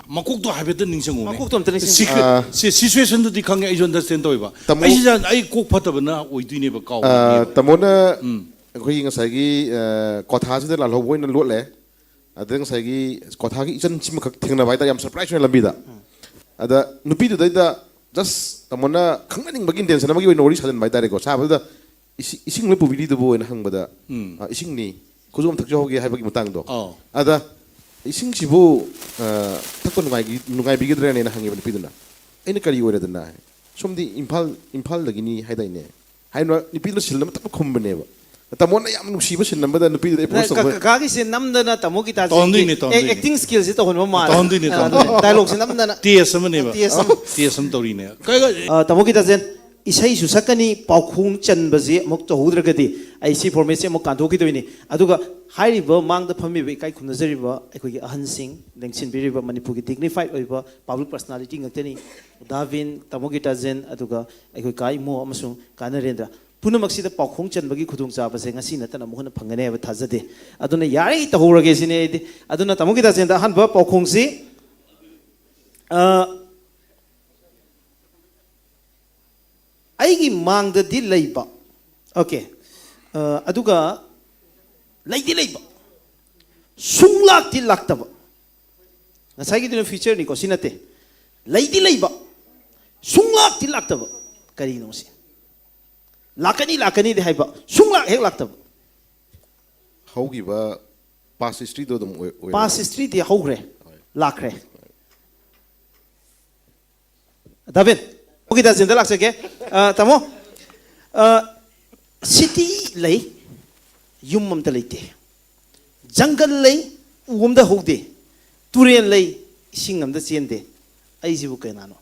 ꯃꯀꯣꯛꯇꯣ ꯍꯥꯏꯐꯦꯠꯇ ꯅꯤꯡꯁꯤꯡꯉꯨꯅꯦ꯫ ꯃꯀꯣꯛꯇꯣ ꯑꯝꯇ ꯅꯤꯡꯁꯤꯡꯉꯨ꯫ Secret-, ꯑ, ꯁꯤ-, situationꯗꯨꯗꯤ ꯈꯪꯉꯦ, ꯑꯩꯁꯨ understand ꯇꯧꯋꯦꯕ꯫ ꯇꯥꯃꯣ-, ꯑꯩꯁꯤꯗ ꯑꯩ ꯀꯣꯛ ꯐꯠꯇꯕꯅ ꯑꯣꯏꯗꯣꯏꯅꯦꯕ, ꯑ, ꯀꯥꯎꯕꯒꯤꯕ꯫ ꯇꯥꯃꯣꯅ ꯎꯝ꯫ ꯑꯩꯈꯣꯏꯒꯤ ꯉꯁꯥꯏꯒꯤ, ꯑ, ꯀ꯭ꯋꯥꯊꯥꯁꯤꯗ ꯂꯥꯜꯍꯧꯕ ꯑꯣꯏꯅ ꯂꯣꯠꯂꯦ꯫ ꯑꯗ ꯉꯁꯥꯏꯒꯤ ꯀ꯭ꯋꯥꯊꯥꯒꯤ ꯏꯆꯟꯁꯤꯃꯈꯛ ꯊꯦꯡꯅꯕ ꯍꯥꯏꯇꯥꯔꯦ, ꯌꯥꯝ surprise ꯑꯣꯏꯅ ꯂꯝꯕꯤꯗ꯫ ꯎꯝ꯫ ꯑꯗ ꯅꯨꯄꯤꯗꯨꯗꯩꯗ just ꯇꯥꯃꯣꯅ ꯈꯪꯅꯅꯤꯡꯕꯒꯤ intention ꯑꯃꯒꯤ ꯑꯣꯏꯅ ꯋꯥꯔꯤ ꯁꯥꯖꯟꯕ ꯍꯥꯏꯇꯥꯔꯦꯀꯣ꯫ ꯁꯥꯕꯗꯨꯗ "ꯏꯁꯤ-, ꯏꯁꯤꯡ ꯂꯣꯏ ꯄꯨꯕꯤꯔꯤꯗꯨꯕꯨ?" ꯍꯥꯏꯅ ꯍꯪꯕꯗ, ꯎꯝ꯫ "ꯑ, ꯏꯁꯤꯡꯅꯤ, ꯈꯨꯖꯣꯞ ꯑꯃ ꯊꯛꯆꯍꯧꯒꯦ" ꯍꯥꯏꯕꯒꯤ ꯃꯇꯥꯡꯗꯣ꯫ ꯑꯧ꯫ ꯑꯗ "ꯏꯁꯤꯡꯁꯤꯕꯨ, ꯑ, ꯊꯛꯄ ꯅꯨꯡꯉꯥꯏꯒꯤ-, ꯅꯨꯡꯉꯥꯏꯕꯤꯒꯗ꯭ꯔꯅꯦꯅ?" ꯍꯪꯉꯦꯕ ꯅꯨꯄꯤꯗꯨꯅ꯫ ꯑꯩꯅ "ꯀꯔꯤ ꯑꯣꯏꯔꯗꯅ?" ꯍꯥꯏ꯫ "ꯁꯣꯝꯗꯤ ꯏꯝꯐꯥꯜ, ꯏꯝꯐꯥꯜꯗꯒꯤꯅꯤ ꯍꯥꯏꯗꯥꯏꯅꯦ?" ꯍꯥꯏꯅ ꯅꯨꯄꯤꯗꯨꯅ scene ꯑꯃ ꯇꯞꯅ ꯈꯨꯝꯕꯅꯦꯕ꯫ ꯇꯥꯃꯣꯅ ꯌꯥꯝ ꯅꯨꯡꯁꯤꯕ scene ꯑꯃꯗ ꯅꯨꯄꯤꯗꯨꯗ approach ꯀ-, ꯇꯧꯕ꯫ ꯀꯀꯥꯒꯤꯁꯦ ꯅꯝꯗꯅ ꯇꯥꯃꯣ ꯒꯤꯇꯥꯖꯦꯟꯒꯤ ꯇꯧꯍꯟꯗꯣꯏꯅꯦ, ꯑꯦ-, ꯇꯧꯍꯟꯗꯣꯏꯅꯦ꯫ Acting skillꯁꯦ ꯇꯧꯍꯟꯕ ꯃꯥꯜꯂꯦ꯫ ꯇꯧꯍꯟꯗꯣꯏꯅꯦ, ꯑ, ꯇꯧꯍꯟꯗꯣꯏꯅꯦ꯫ ꯑꯗꯨꯅꯦ, dialogueꯁꯦ ꯅꯝꯗꯅ꯫ Test ꯑꯃꯅꯦꯕ꯫ Test ꯑꯃ꯫ Test ꯑꯃ ꯇꯧꯔꯤꯅꯦ꯫ ꯀꯩ-, ꯀꯩ-, ꯑ, ꯇꯥꯃꯣ ꯒꯤꯇꯥꯖꯦꯟ, ꯏꯁꯩꯁꯨ ꯁꯛꯀꯅꯤ, ꯄꯥꯎꯈꯣꯡ ꯆꯟꯕꯁꯤ ꯑꯃꯨꯛ ꯇꯧꯍꯧꯗ꯭ꯔꯒꯗꯤ ꯑꯩ ꯁꯤ ꯐꯣꯔꯃꯦꯠꯁꯤ ꯑꯃꯨꯛ ꯀꯥꯟꯊꯣꯛꯈꯤꯗꯣꯏꯅꯤ꯫ ꯑꯗꯨꯒ ꯍꯥꯏꯔꯤꯕ ꯃꯥꯡꯗ ꯐꯝꯃꯤꯕ ꯏꯀꯥꯏ ꯈꯨꯝꯅꯖꯔꯤꯕ ꯑꯩꯈꯣꯏꯒꯤ ꯑꯍꯟꯁꯤꯡ, ꯂꯦꯡꯁꯤꯟꯕꯤꯔꯤꯕ ꯃꯅꯤꯄꯨꯔꯒꯤ ꯗꯤꯒꯅꯤꯐꯥꯏꯠ ꯑꯣꯏꯕ ꯄꯕ꯭ꯂꯤꯛ ꯄꯔꯁꯅꯥꯂꯤꯇꯤ ꯉꯥꯛꯇꯅꯤ꯫ ꯗꯥ ꯚꯤꯟ, ꯇꯥꯃꯣ ꯒꯤꯇꯥꯖꯦꯟ, ꯑꯗꯨꯒ ꯑꯩꯈꯣꯏ ꯀꯥ ꯏꯃꯣ ꯑꯃꯁꯨꯡ ꯀꯥ ꯅꯔꯦꯟꯗ꯭ꯔ꯫ ꯄꯨꯝꯅꯃꯛꯁꯤꯗ ꯄꯥꯎꯈꯣꯡ ꯆꯟꯕꯒꯤ ꯈꯨꯗꯣꯡꯆꯥꯕꯁꯦ ꯉꯁꯤ ꯅꯠꯇꯅ ꯑꯃꯨꯛ ꯍꯟꯅ ꯐꯪꯒꯅꯤ ꯍꯥꯏꯕ ꯊꯥꯖꯗꯦ꯫ ꯑꯗꯨꯅ ꯌꯥꯔꯤꯉꯩ ꯇꯧꯍꯧꯔꯒꯦ ꯁꯤꯅꯤ ꯑꯩꯗꯤ꯫ ꯑꯗꯨꯅ ꯇꯥꯃꯣ ꯒꯤꯇꯥꯖꯦꯟꯗ ꯑꯍꯥꯟꯕ ꯄꯥꯎꯈꯣꯡꯁꯤ, ꯑ, ꯑꯩꯒꯤ ꯃꯥꯡꯗꯗꯤ ꯂꯩꯕ, ꯑꯣꯀꯦ, ꯑ, ꯑꯗꯨꯒ ꯂꯩꯗꯤ ꯂꯩꯕ, ꯁꯨꯡꯂꯥꯛꯇꯤ ꯂꯥꯛꯇꯕ꯫ ꯉꯁꯥꯏꯒꯤꯗꯨꯅ ꯐ꯭ꯌꯨꯆꯔꯅꯤꯀꯣ, ꯁꯤ ꯅꯠꯇꯦ꯫ ꯂꯩꯗꯤ ꯂꯩꯕ, ꯁꯨꯡꯂꯥꯛꯇꯤ ꯂꯥꯛꯇꯕ꯫ ꯀꯔꯤꯅꯣ ꯁꯤ? ꯂꯥꯛꯀꯅꯤ, ꯂꯥꯛꯀꯅꯤꯗꯤ ꯍꯥꯏꯕ, ꯁꯨꯡꯂꯥꯛ ꯍꯦꯛ ꯂꯥꯛꯇꯕ꯫ ꯍꯧꯈꯤꯕ ꯄꯥꯁ ꯍꯤꯁꯇ꯭ꯔꯤꯗꯣ ꯑꯗꯨꯝ ꯑꯣꯏ- ꯑꯣꯏꯔꯦ꯫ ꯄꯥꯁ ꯍꯤꯁꯇ꯭ꯔꯤꯗꯤ ꯍꯧꯈ꯭ꯔꯦ, ꯂꯥꯛꯈ꯭ꯔꯦ꯫ ꯗꯥꯕꯤꯟ, ꯑꯣꯀꯦ, ꯗꯥꯖꯤꯟꯗ ꯂꯥꯛꯆꯒꯦ꯫ ꯑ, ꯇꯥꯃꯣ, ꯑ, ꯁꯤꯇꯤ ꯂꯩ, ꯌꯨꯝ ꯑꯝꯇ ꯂꯩꯇꯦ꯫ ꯖꯪꯒꯜ ꯂꯩ, ꯎ ꯑꯝꯇ ꯍꯧꯗꯦ꯫ ꯇꯨꯔꯦꯜ ꯂꯩ, ꯏꯁꯤꯡ ꯑꯝꯇ ꯆꯦꯟꯗꯦ꯫ ꯑꯩꯁꯤꯕꯨ ꯀꯅꯥꯅꯣ?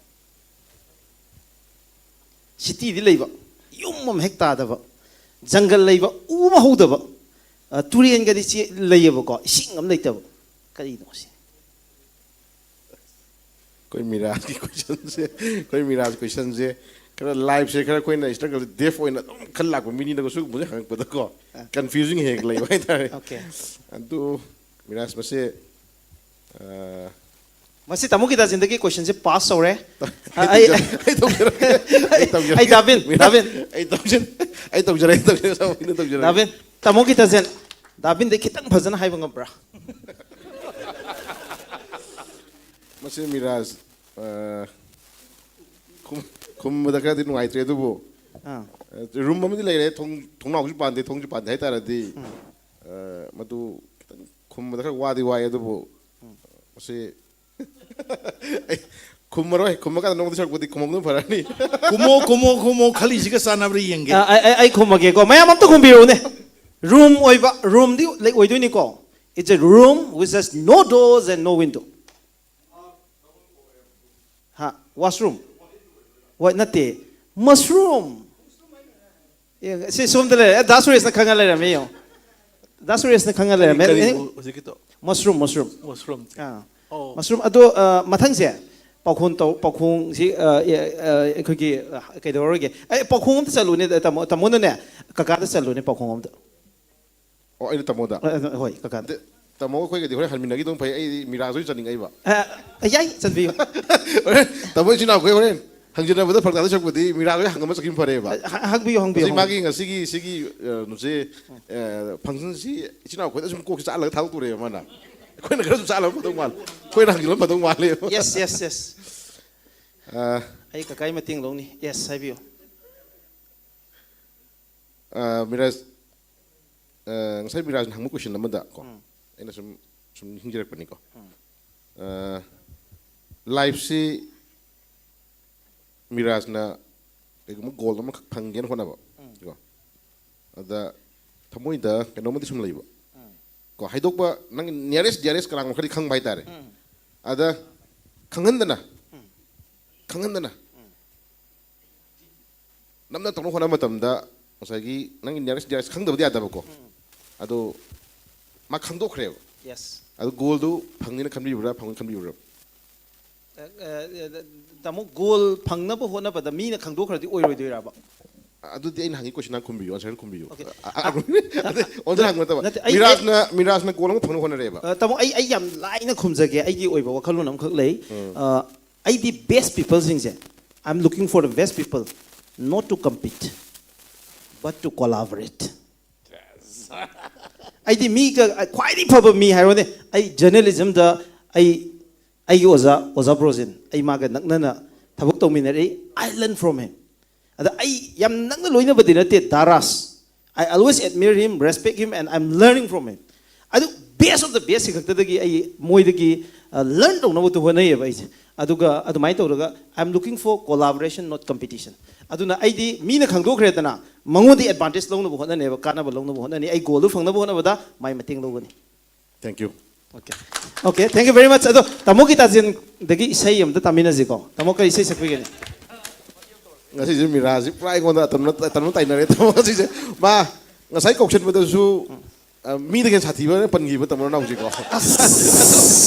ꯁꯤꯇꯤꯗꯤ ꯂꯩꯕ, ꯌꯨꯝ ꯑꯃ ꯍꯦꯛ ꯇꯥꯗꯕ, ꯖꯪꯒꯜ ꯂꯩꯕ, ꯎ ꯑꯃ ꯍꯧꯗꯕ, ꯑ, ꯇꯨꯔꯦꯜꯒꯗꯤ ꯆꯦ- ꯂꯩꯌꯦꯕꯀꯣ, ꯏꯁꯤꯡ ꯑꯃ ꯂꯩꯇꯕ꯫ ꯀꯔꯤꯅꯣ ꯁꯤ? ꯑꯩꯈꯣꯏ ꯃꯤꯔꯥꯖꯀꯤ ꯀꯣꯏꯁꯟꯁꯦ, ꯑꯩꯈꯣꯏ ꯃꯤꯔꯥꯖ ꯀꯣꯏꯁꯟꯁꯦ ꯈꯔ ꯂꯥꯏꯐꯁꯦ ꯈꯔ ꯑꯩꯈꯣꯏꯅ ꯏꯁꯇ꯭ꯔꯒꯜꯁꯦ ꯗꯦꯐ ꯑꯣꯏꯅ ꯑꯗꯨꯝ ꯈꯜ ꯂꯥꯛꯄ ꯃꯤꯅꯤꯅꯀꯣ, ꯁꯤꯒꯨꯝꯕꯁꯦ ꯍꯪꯉꯛꯄꯗꯀꯣ ꯀꯟꯐ꯭ꯌꯨꯖꯤꯡ ꯍꯦꯛ ꯂꯩꯕ ꯍꯥꯏꯇꯥꯔꯦ꯫ ꯑꯣꯀꯦ꯫ ꯑꯗꯨ ꯃꯤꯔꯥꯖ ꯃꯁꯦ, ꯑ, ꯃꯁꯤ ꯇꯥꯃꯣ ꯒꯤꯇꯥꯖꯤꯟꯗꯒꯤ ꯀꯣꯏꯁꯟꯁꯦ ꯄꯥꯁ ꯇꯧꯔꯦ꯫ ꯑꯩ ꯑꯩ ꯑꯩ ꯇꯧꯖꯔꯒꯦ, ꯑꯩ ꯇꯧꯖꯔꯒꯦ꯫ ꯑꯩ ꯗꯥꯕꯤꯟ, ꯗꯥꯕꯤꯟ꯫ ꯑꯩ ꯇꯧꯖ- ꯑꯩ ꯇꯧꯖꯔꯒꯦ, ꯑꯩ ꯇꯧꯖꯔꯒꯦ, ꯁꯥꯃꯨꯒꯤꯗ ꯇꯧꯖꯔꯒꯦ꯫ ꯗꯥꯕꯤꯟ, ꯇꯥꯃꯣ ꯒꯤꯇꯥꯖꯤꯟ, ꯗꯥꯕꯤꯟꯗꯩ ꯈꯤꯇꯪ ꯐꯖꯅ ꯍꯥꯏꯕ ꯉꯝꯕ꯭ꯔꯥ? ꯃꯁꯤ ꯃꯤꯔꯥꯖ, ꯑ, ꯈꯨꯝ- ꯈꯨꯝꯕꯗ ꯈꯔꯗꯤ ꯅꯨꯡꯉꯥꯏꯇ꯭ꯔꯦ, ꯑꯗꯨꯕꯨ ꯑꯥ꯫ ꯔꯨꯝ ꯑꯃꯗꯤ ꯂꯩꯔꯦ, ꯊꯣꯡ- ꯊꯣꯡꯅꯥꯎꯁꯨ ꯄꯥꯟꯗꯦ, ꯊꯣꯡꯁꯨ ꯄꯥꯟꯗꯦ ꯍꯥꯏꯇꯥꯔꯗꯤ, ꯑ, ꯃꯗꯨ ꯈꯤꯇꯪ ꯈꯨꯝꯕꯗ ꯈꯔ ꯋꯥꯗꯤ ꯋꯥꯏ, ꯑꯗꯨꯕꯨ ꯃꯁꯤ ꯑꯩ ꯈꯨꯝꯃꯔꯣꯏ, ꯈꯨꯝꯃꯀꯥꯟꯗ ꯅꯣꯡꯗꯤ ꯁꯔꯛꯄꯗꯤ ꯈꯨꯝꯃꯛꯄꯗꯨꯅ ꯐꯔꯅꯤ꯫ ꯈꯨꯝꯃꯣ ꯈꯨꯝꯃꯣ ꯈꯨꯝꯃꯣ, ꯈꯜꯂꯤꯁꯤꯒ ꯆꯥꯟꯅꯕ꯭ꯔꯥ ꯌꯦꯡꯒꯦ꯫ ꯑ, ꯑꯩ ꯑꯩ- ꯑꯩ ꯈꯨꯝꯃꯒꯦꯀꯣ, ꯃꯌꯥꯝ ꯑꯝꯇ ꯈꯨꯝꯕꯤꯔꯛꯎꯅꯦ꯫ ꯔꯨꯝ ꯑꯣꯏꯕ, ꯔꯨꯝꯗꯤ ꯂꯩ ꯑꯣꯏꯗꯣꯏꯅꯤꯀꯣ꯫ It's a room which has no doors and no window. ꯍꯥ, ꯋꯥꯁꯔꯨꯝ? ꯍꯣꯏ, ꯅꯠꯇꯦ꯫ Mushroom. ꯑꯦ, ꯁꯤ ꯁꯣꯝꯗ ꯂꯩꯔꯦ꯫ ꯑꯦ, ꯗꯥ ꯁꯨꯔꯦꯁꯅ ꯈꯪꯉ ꯂꯩꯔꯝꯃꯦ, ꯌꯦꯡꯉꯣ꯫ ꯗꯥ ꯁꯨꯔꯦꯁꯅ ꯈꯪꯉ ꯂꯩꯔꯝꯃꯦ꯫ ꯀꯔꯤ ꯑꯦ, ꯍꯧꯖꯤꯛꯀꯤꯗꯣ? mushroom, mushroom꯫ Mushroom. ꯑꯥ꯫ ꯑꯧ꯫ Mushroom꯫ ꯑꯗꯣ, ꯑ, ꯃꯊꯪꯁꯦ ꯄꯥꯎꯈꯣꯡ ꯇꯧ, ꯄꯥꯎꯈꯣꯡꯁꯤ, ꯑ, ꯑꯦ, ꯑ, ꯑꯩꯈꯣꯏꯒꯤ, ꯑ, ꯀꯩꯗꯧꯔꯒꯦ? ꯑꯩ ꯄꯥꯎꯈꯣꯡ ꯑꯝꯇ ꯆꯠꯂꯨꯅꯦ, ꯇꯥꯃꯣ, ꯇꯥꯃꯣꯅꯅꯦ, ꯀꯀꯥꯗ ꯆꯠꯂꯨꯅꯦ ꯄꯥꯎꯈꯣꯡ ꯑꯝꯇ꯫ ꯑꯣ, ꯑꯩꯅ ꯇꯥꯃꯣꯗ? ꯑ, ꯑ, ꯍꯣꯏ, ꯀꯀꯥꯗ꯫ ꯑꯗ, ꯇꯥꯃꯣ ꯑꯩꯈꯣꯏꯒꯗꯤ ꯍꯣꯔꯦꯟ ꯍꯟꯃꯤꯟꯅꯈꯤꯗꯧꯅ ꯐꯩ, ꯑꯩꯗꯤ ꯃꯤꯔꯥꯖ ꯍꯣꯏ ꯆꯠꯅꯤꯡꯉꯛꯏꯕ꯫ ꯑ, ꯌꯥꯏ, ꯆꯠꯄꯤꯌꯨ꯫ ꯍꯣꯔꯦꯟ ꯇꯥꯃꯣ ꯏꯆꯤꯟ ꯏꯅꯥꯎꯈꯣꯏ ꯍꯣꯔꯦꯟ ꯍꯪꯖꯤꯟꯅꯕꯗ ꯐꯔꯛ ꯇꯥꯗꯣꯏ ꯁꯔꯨꯛꯄꯨꯗꯤ ꯃꯤꯔꯥꯖ ꯍꯣꯏ ꯍꯪꯉꯝꯃ ꯆꯠꯈꯤꯕ ꯐꯔꯦꯕ꯫ ꯑ, ꯍ-, ꯍꯪꯕꯤꯌꯨ, ꯍꯪꯕꯤꯌꯨ, ꯍꯧꯖꯤꯛ ꯃꯥꯒꯤ ꯍꯪꯕꯤꯌꯨ꯫ ꯉꯁꯤꯒꯤ ꯁꯤꯒꯤ, ꯑ, ꯅꯨꯁꯦ, ꯑ, functionꯁꯤ ꯏꯆꯤꯟ ꯏꯅꯥꯎꯈꯣꯏꯗ ꯁꯨꯝ ꯀꯣꯛꯁꯤ ꯆꯥꯛꯍꯜꯂꯒ ꯊꯥꯗꯣꯛꯇꯣꯔꯦꯕ ꯃꯥꯅ꯫ ꯑꯩꯈꯣꯏꯅ ꯈꯔ ꯁꯨꯝ ꯆꯥꯛꯍꯜꯂꯝꯕ ꯐꯗꯧ ꯃꯥꯜꯂꯦ, ꯑꯩꯈꯣꯏꯅ ꯍꯪꯖꯤꯜꯂꯝꯕ ꯐꯗꯧ ꯃꯥꯜꯂꯦꯕ꯫ Yes, yes, yes꯫ ꯑ, ꯑꯩ ꯀꯀꯥꯒꯤ ꯃꯇꯦꯡ ꯂꯧꯅꯤ꯫ Yes, ꯍꯥꯏꯕꯤꯌꯨ꯫ ꯑ, ꯃꯤꯔꯥꯖ, ꯑ, ꯉꯁꯥꯏ ꯃꯤꯔꯥꯖꯅ ꯍꯪꯕ question ꯑꯃꯗ ꯀꯣ, ꯎꯝ꯫ ꯑꯩꯅ ꯁꯨꯝ, ꯁꯨꯝ ꯅꯤꯡꯁꯤꯡꯖꯔꯛꯄꯅꯤꯀꯣ꯫ ꯎꯝ꯫ ꯑ, lifeꯁꯤ ꯃꯤꯔꯥꯖꯅ ꯀꯩꯒꯨꯝꯕ goal ꯑꯃꯈꯛ ꯐꯪꯒꯦꯅ ꯍꯣꯠꯅꯕ ꯎꯝ꯫ ꯀꯣ, ꯑꯗ ꯊꯃꯣꯏꯗ ꯀꯩꯅꯣꯝꯃꯗꯤ ꯁꯨꯝ ꯂꯩꯕ ꯎꯝ꯫ ꯀꯣ, ꯍꯥꯏꯗꯣꯛꯄ ꯅꯪ nearest dearest ꯀꯅꯥꯒꯨꯝꯕ ꯈꯔꯗꯤ ꯈꯪꯕ ꯍꯥꯏꯇꯥꯔꯦ꯫ ꯎꯝ꯫ ꯑꯗ ꯈꯪꯍꯟꯗꯅ, ꯎꯝ꯫ ꯈꯪꯍꯟꯗꯅ ꯎꯝ꯫ ꯅꯝꯅ ꯇꯧꯅ ꯍꯣꯠꯅꯕ ꯃꯇꯝꯗ ꯉꯁꯥꯏꯒꯤ ꯅꯪꯒꯤ nearest dearest ꯈꯪꯗꯕꯗꯤ ꯌꯥꯗꯕꯀꯣ, ꯎꯝ꯫ ꯑꯗꯣ ꯃꯥ ꯈꯪꯗꯣꯛꯈ꯭ꯔꯦꯕ꯫ Yes꯫ ꯑꯗꯨ goalꯗꯨ ꯐꯪꯅꯤꯅ ꯈꯟꯕꯤꯕ꯭ꯔꯥ, ꯐꯪꯉꯣꯏ ꯈꯟꯕꯤꯕ꯭ꯔꯥ? ꯑ, ꯑ, ꯑ, ꯇꯥꯃꯣ, goal ꯐꯪꯅꯕ ꯍꯣꯠꯅꯕꯗ ꯃꯤꯅ ꯈꯪꯗꯣꯛꯈ꯭ꯔꯗꯤ ꯑꯣꯏꯔꯣꯏꯗꯣꯏꯔꯕ? ꯑꯗꯨꯗꯤ ꯑꯩꯅ ꯍꯪꯉꯤ question ꯈꯨꯝꯕꯤꯌꯨ, answer ꯈꯨꯝꯕꯤꯌꯨ꯫ Okay꯫ ꯑ, ꯑ, ꯑꯗꯩ, ꯑꯣꯟꯁꯤꯟ ꯍꯪꯕ ꯅꯠꯇꯕ꯫ ꯅꯠꯇꯦ, ꯑꯩ, ꯃꯤꯔꯥꯖꯅ, ꯃꯤꯔꯥꯖꯅ goal ꯑꯃ ꯐꯪꯅꯕ ꯍꯣꯠꯅꯔꯦꯕ꯫ ꯑ, ꯇꯥꯃꯣ, ꯑꯩ, ꯑꯩ ꯌꯥꯝ ꯂꯥꯏꯅ ꯈꯨꯝꯖꯒꯦ, ꯑꯩꯒꯤ ꯑꯣꯏꯕ ꯋꯥꯈꯜꯂꯣꯟ ꯑꯃꯈꯛ ꯂꯩ꯫ ꯎꯝ꯫ ꯑ, ꯑꯩꯗꯤ best peopleꯁꯤꯡꯁꯦ, I'm looking for the best people, not to compete, but to collaborate꯫ ꯑꯩꯗꯤ ꯃꯤꯒ, ꯈ꯭ꯋꯥꯏꯗꯒꯤ ꯐꯕ ꯃꯤ ꯍꯥꯏꯔꯣꯅꯦ, ꯑꯩ journalismꯗ ꯑꯩ, ꯑꯩꯒꯤ ꯑꯣꯖꯥ, ꯑꯣꯖꯥ ꯕ꯭ꯔꯣꯖꯦꯟ, ꯑꯩ ꯃꯥꯒ ꯅꯛꯅꯅ ꯊꯕꯛ ꯇꯧꯃꯤꯟꯅꯔꯛꯏ, I learn from him꯫ ꯑꯗ ꯑꯩ ꯌꯥꯝ ꯅꯛꯅ ꯂꯣꯏꯅꯕꯗꯤ ꯅꯠꯇꯦ ꯗꯥ ꯔꯥꯖ, I always admire him, respect him, and I'm learning from him꯫ ꯑꯗꯨ best of the bestꯁꯤ ꯈꯛꯇꯗꯒꯤ ꯑꯩ ꯃꯣꯏꯗꯒꯤ, ꯑ, learn ꯇꯧꯅꯕꯇ ꯍꯣꯠꯅꯩꯌꯦꯕ ꯑꯩꯁꯦ꯫ ꯑꯗꯨꯒ ꯑꯗꯨꯃꯥꯏꯅ ꯇꯧꯔꯒ, I'm looking for collaboration, not competition꯫ ꯑꯗꯨꯅ ꯑꯩꯗꯤ ꯃꯤꯅ ꯈꯪꯗꯣꯛꯈ꯭ꯔꯦꯗꯅ, ꯃꯉꯣꯟꯗꯒꯤ advantage ꯂꯧꯅꯕ ꯍꯣꯠꯅꯅꯦꯕ, ꯀꯥꯟꯅꯕ ꯂꯧꯅꯕ ꯍꯣꯠꯅꯅꯤ, ꯑꯩ goalꯗꯨ ꯐꯪꯅꯕ ꯍꯣꯠꯅꯕꯗ ꯃꯥꯏ ꯃꯇꯦꯡ ꯂꯧꯒꯅꯤ꯫ Thank you꯫ Okay, okay, thank you very much꯫ ꯑꯗꯣ ꯇꯥꯃꯣ ꯒꯤꯇꯥꯖꯦꯟꯗꯒꯤ ꯏꯁꯩ ꯑꯝꯇ ꯇꯥꯃꯤꯟꯅꯁꯤꯀꯣ꯫ ꯇꯥꯃꯣ, ꯀꯔꯤ ꯏꯁꯩ ꯁꯛꯄꯤꯒꯅꯤ? ꯉꯁꯤꯁꯦ ꯃꯤꯔꯥꯁꯤ ꯄꯨꯔꯥ ꯑꯩꯉꯣꯟꯗ ꯑꯇꯝꯅ ꯑꯇꯝꯅ ꯇꯥꯏꯅꯔꯦ, ꯇꯥꯃꯣ꯫ ꯉꯁꯤꯁꯦ ꯃꯥ ꯉꯁꯥꯏ ꯀꯧꯁꯟꯕꯗꯁꯨ, ꯑ, ꯃꯤꯗꯒꯤ ꯍꯦꯟꯅ ꯁꯥꯊꯤꯕꯅ ꯄꯟꯈꯤꯕ, ꯇꯥꯃꯣ ꯅꯅꯥꯎꯁꯤꯀꯣ꯫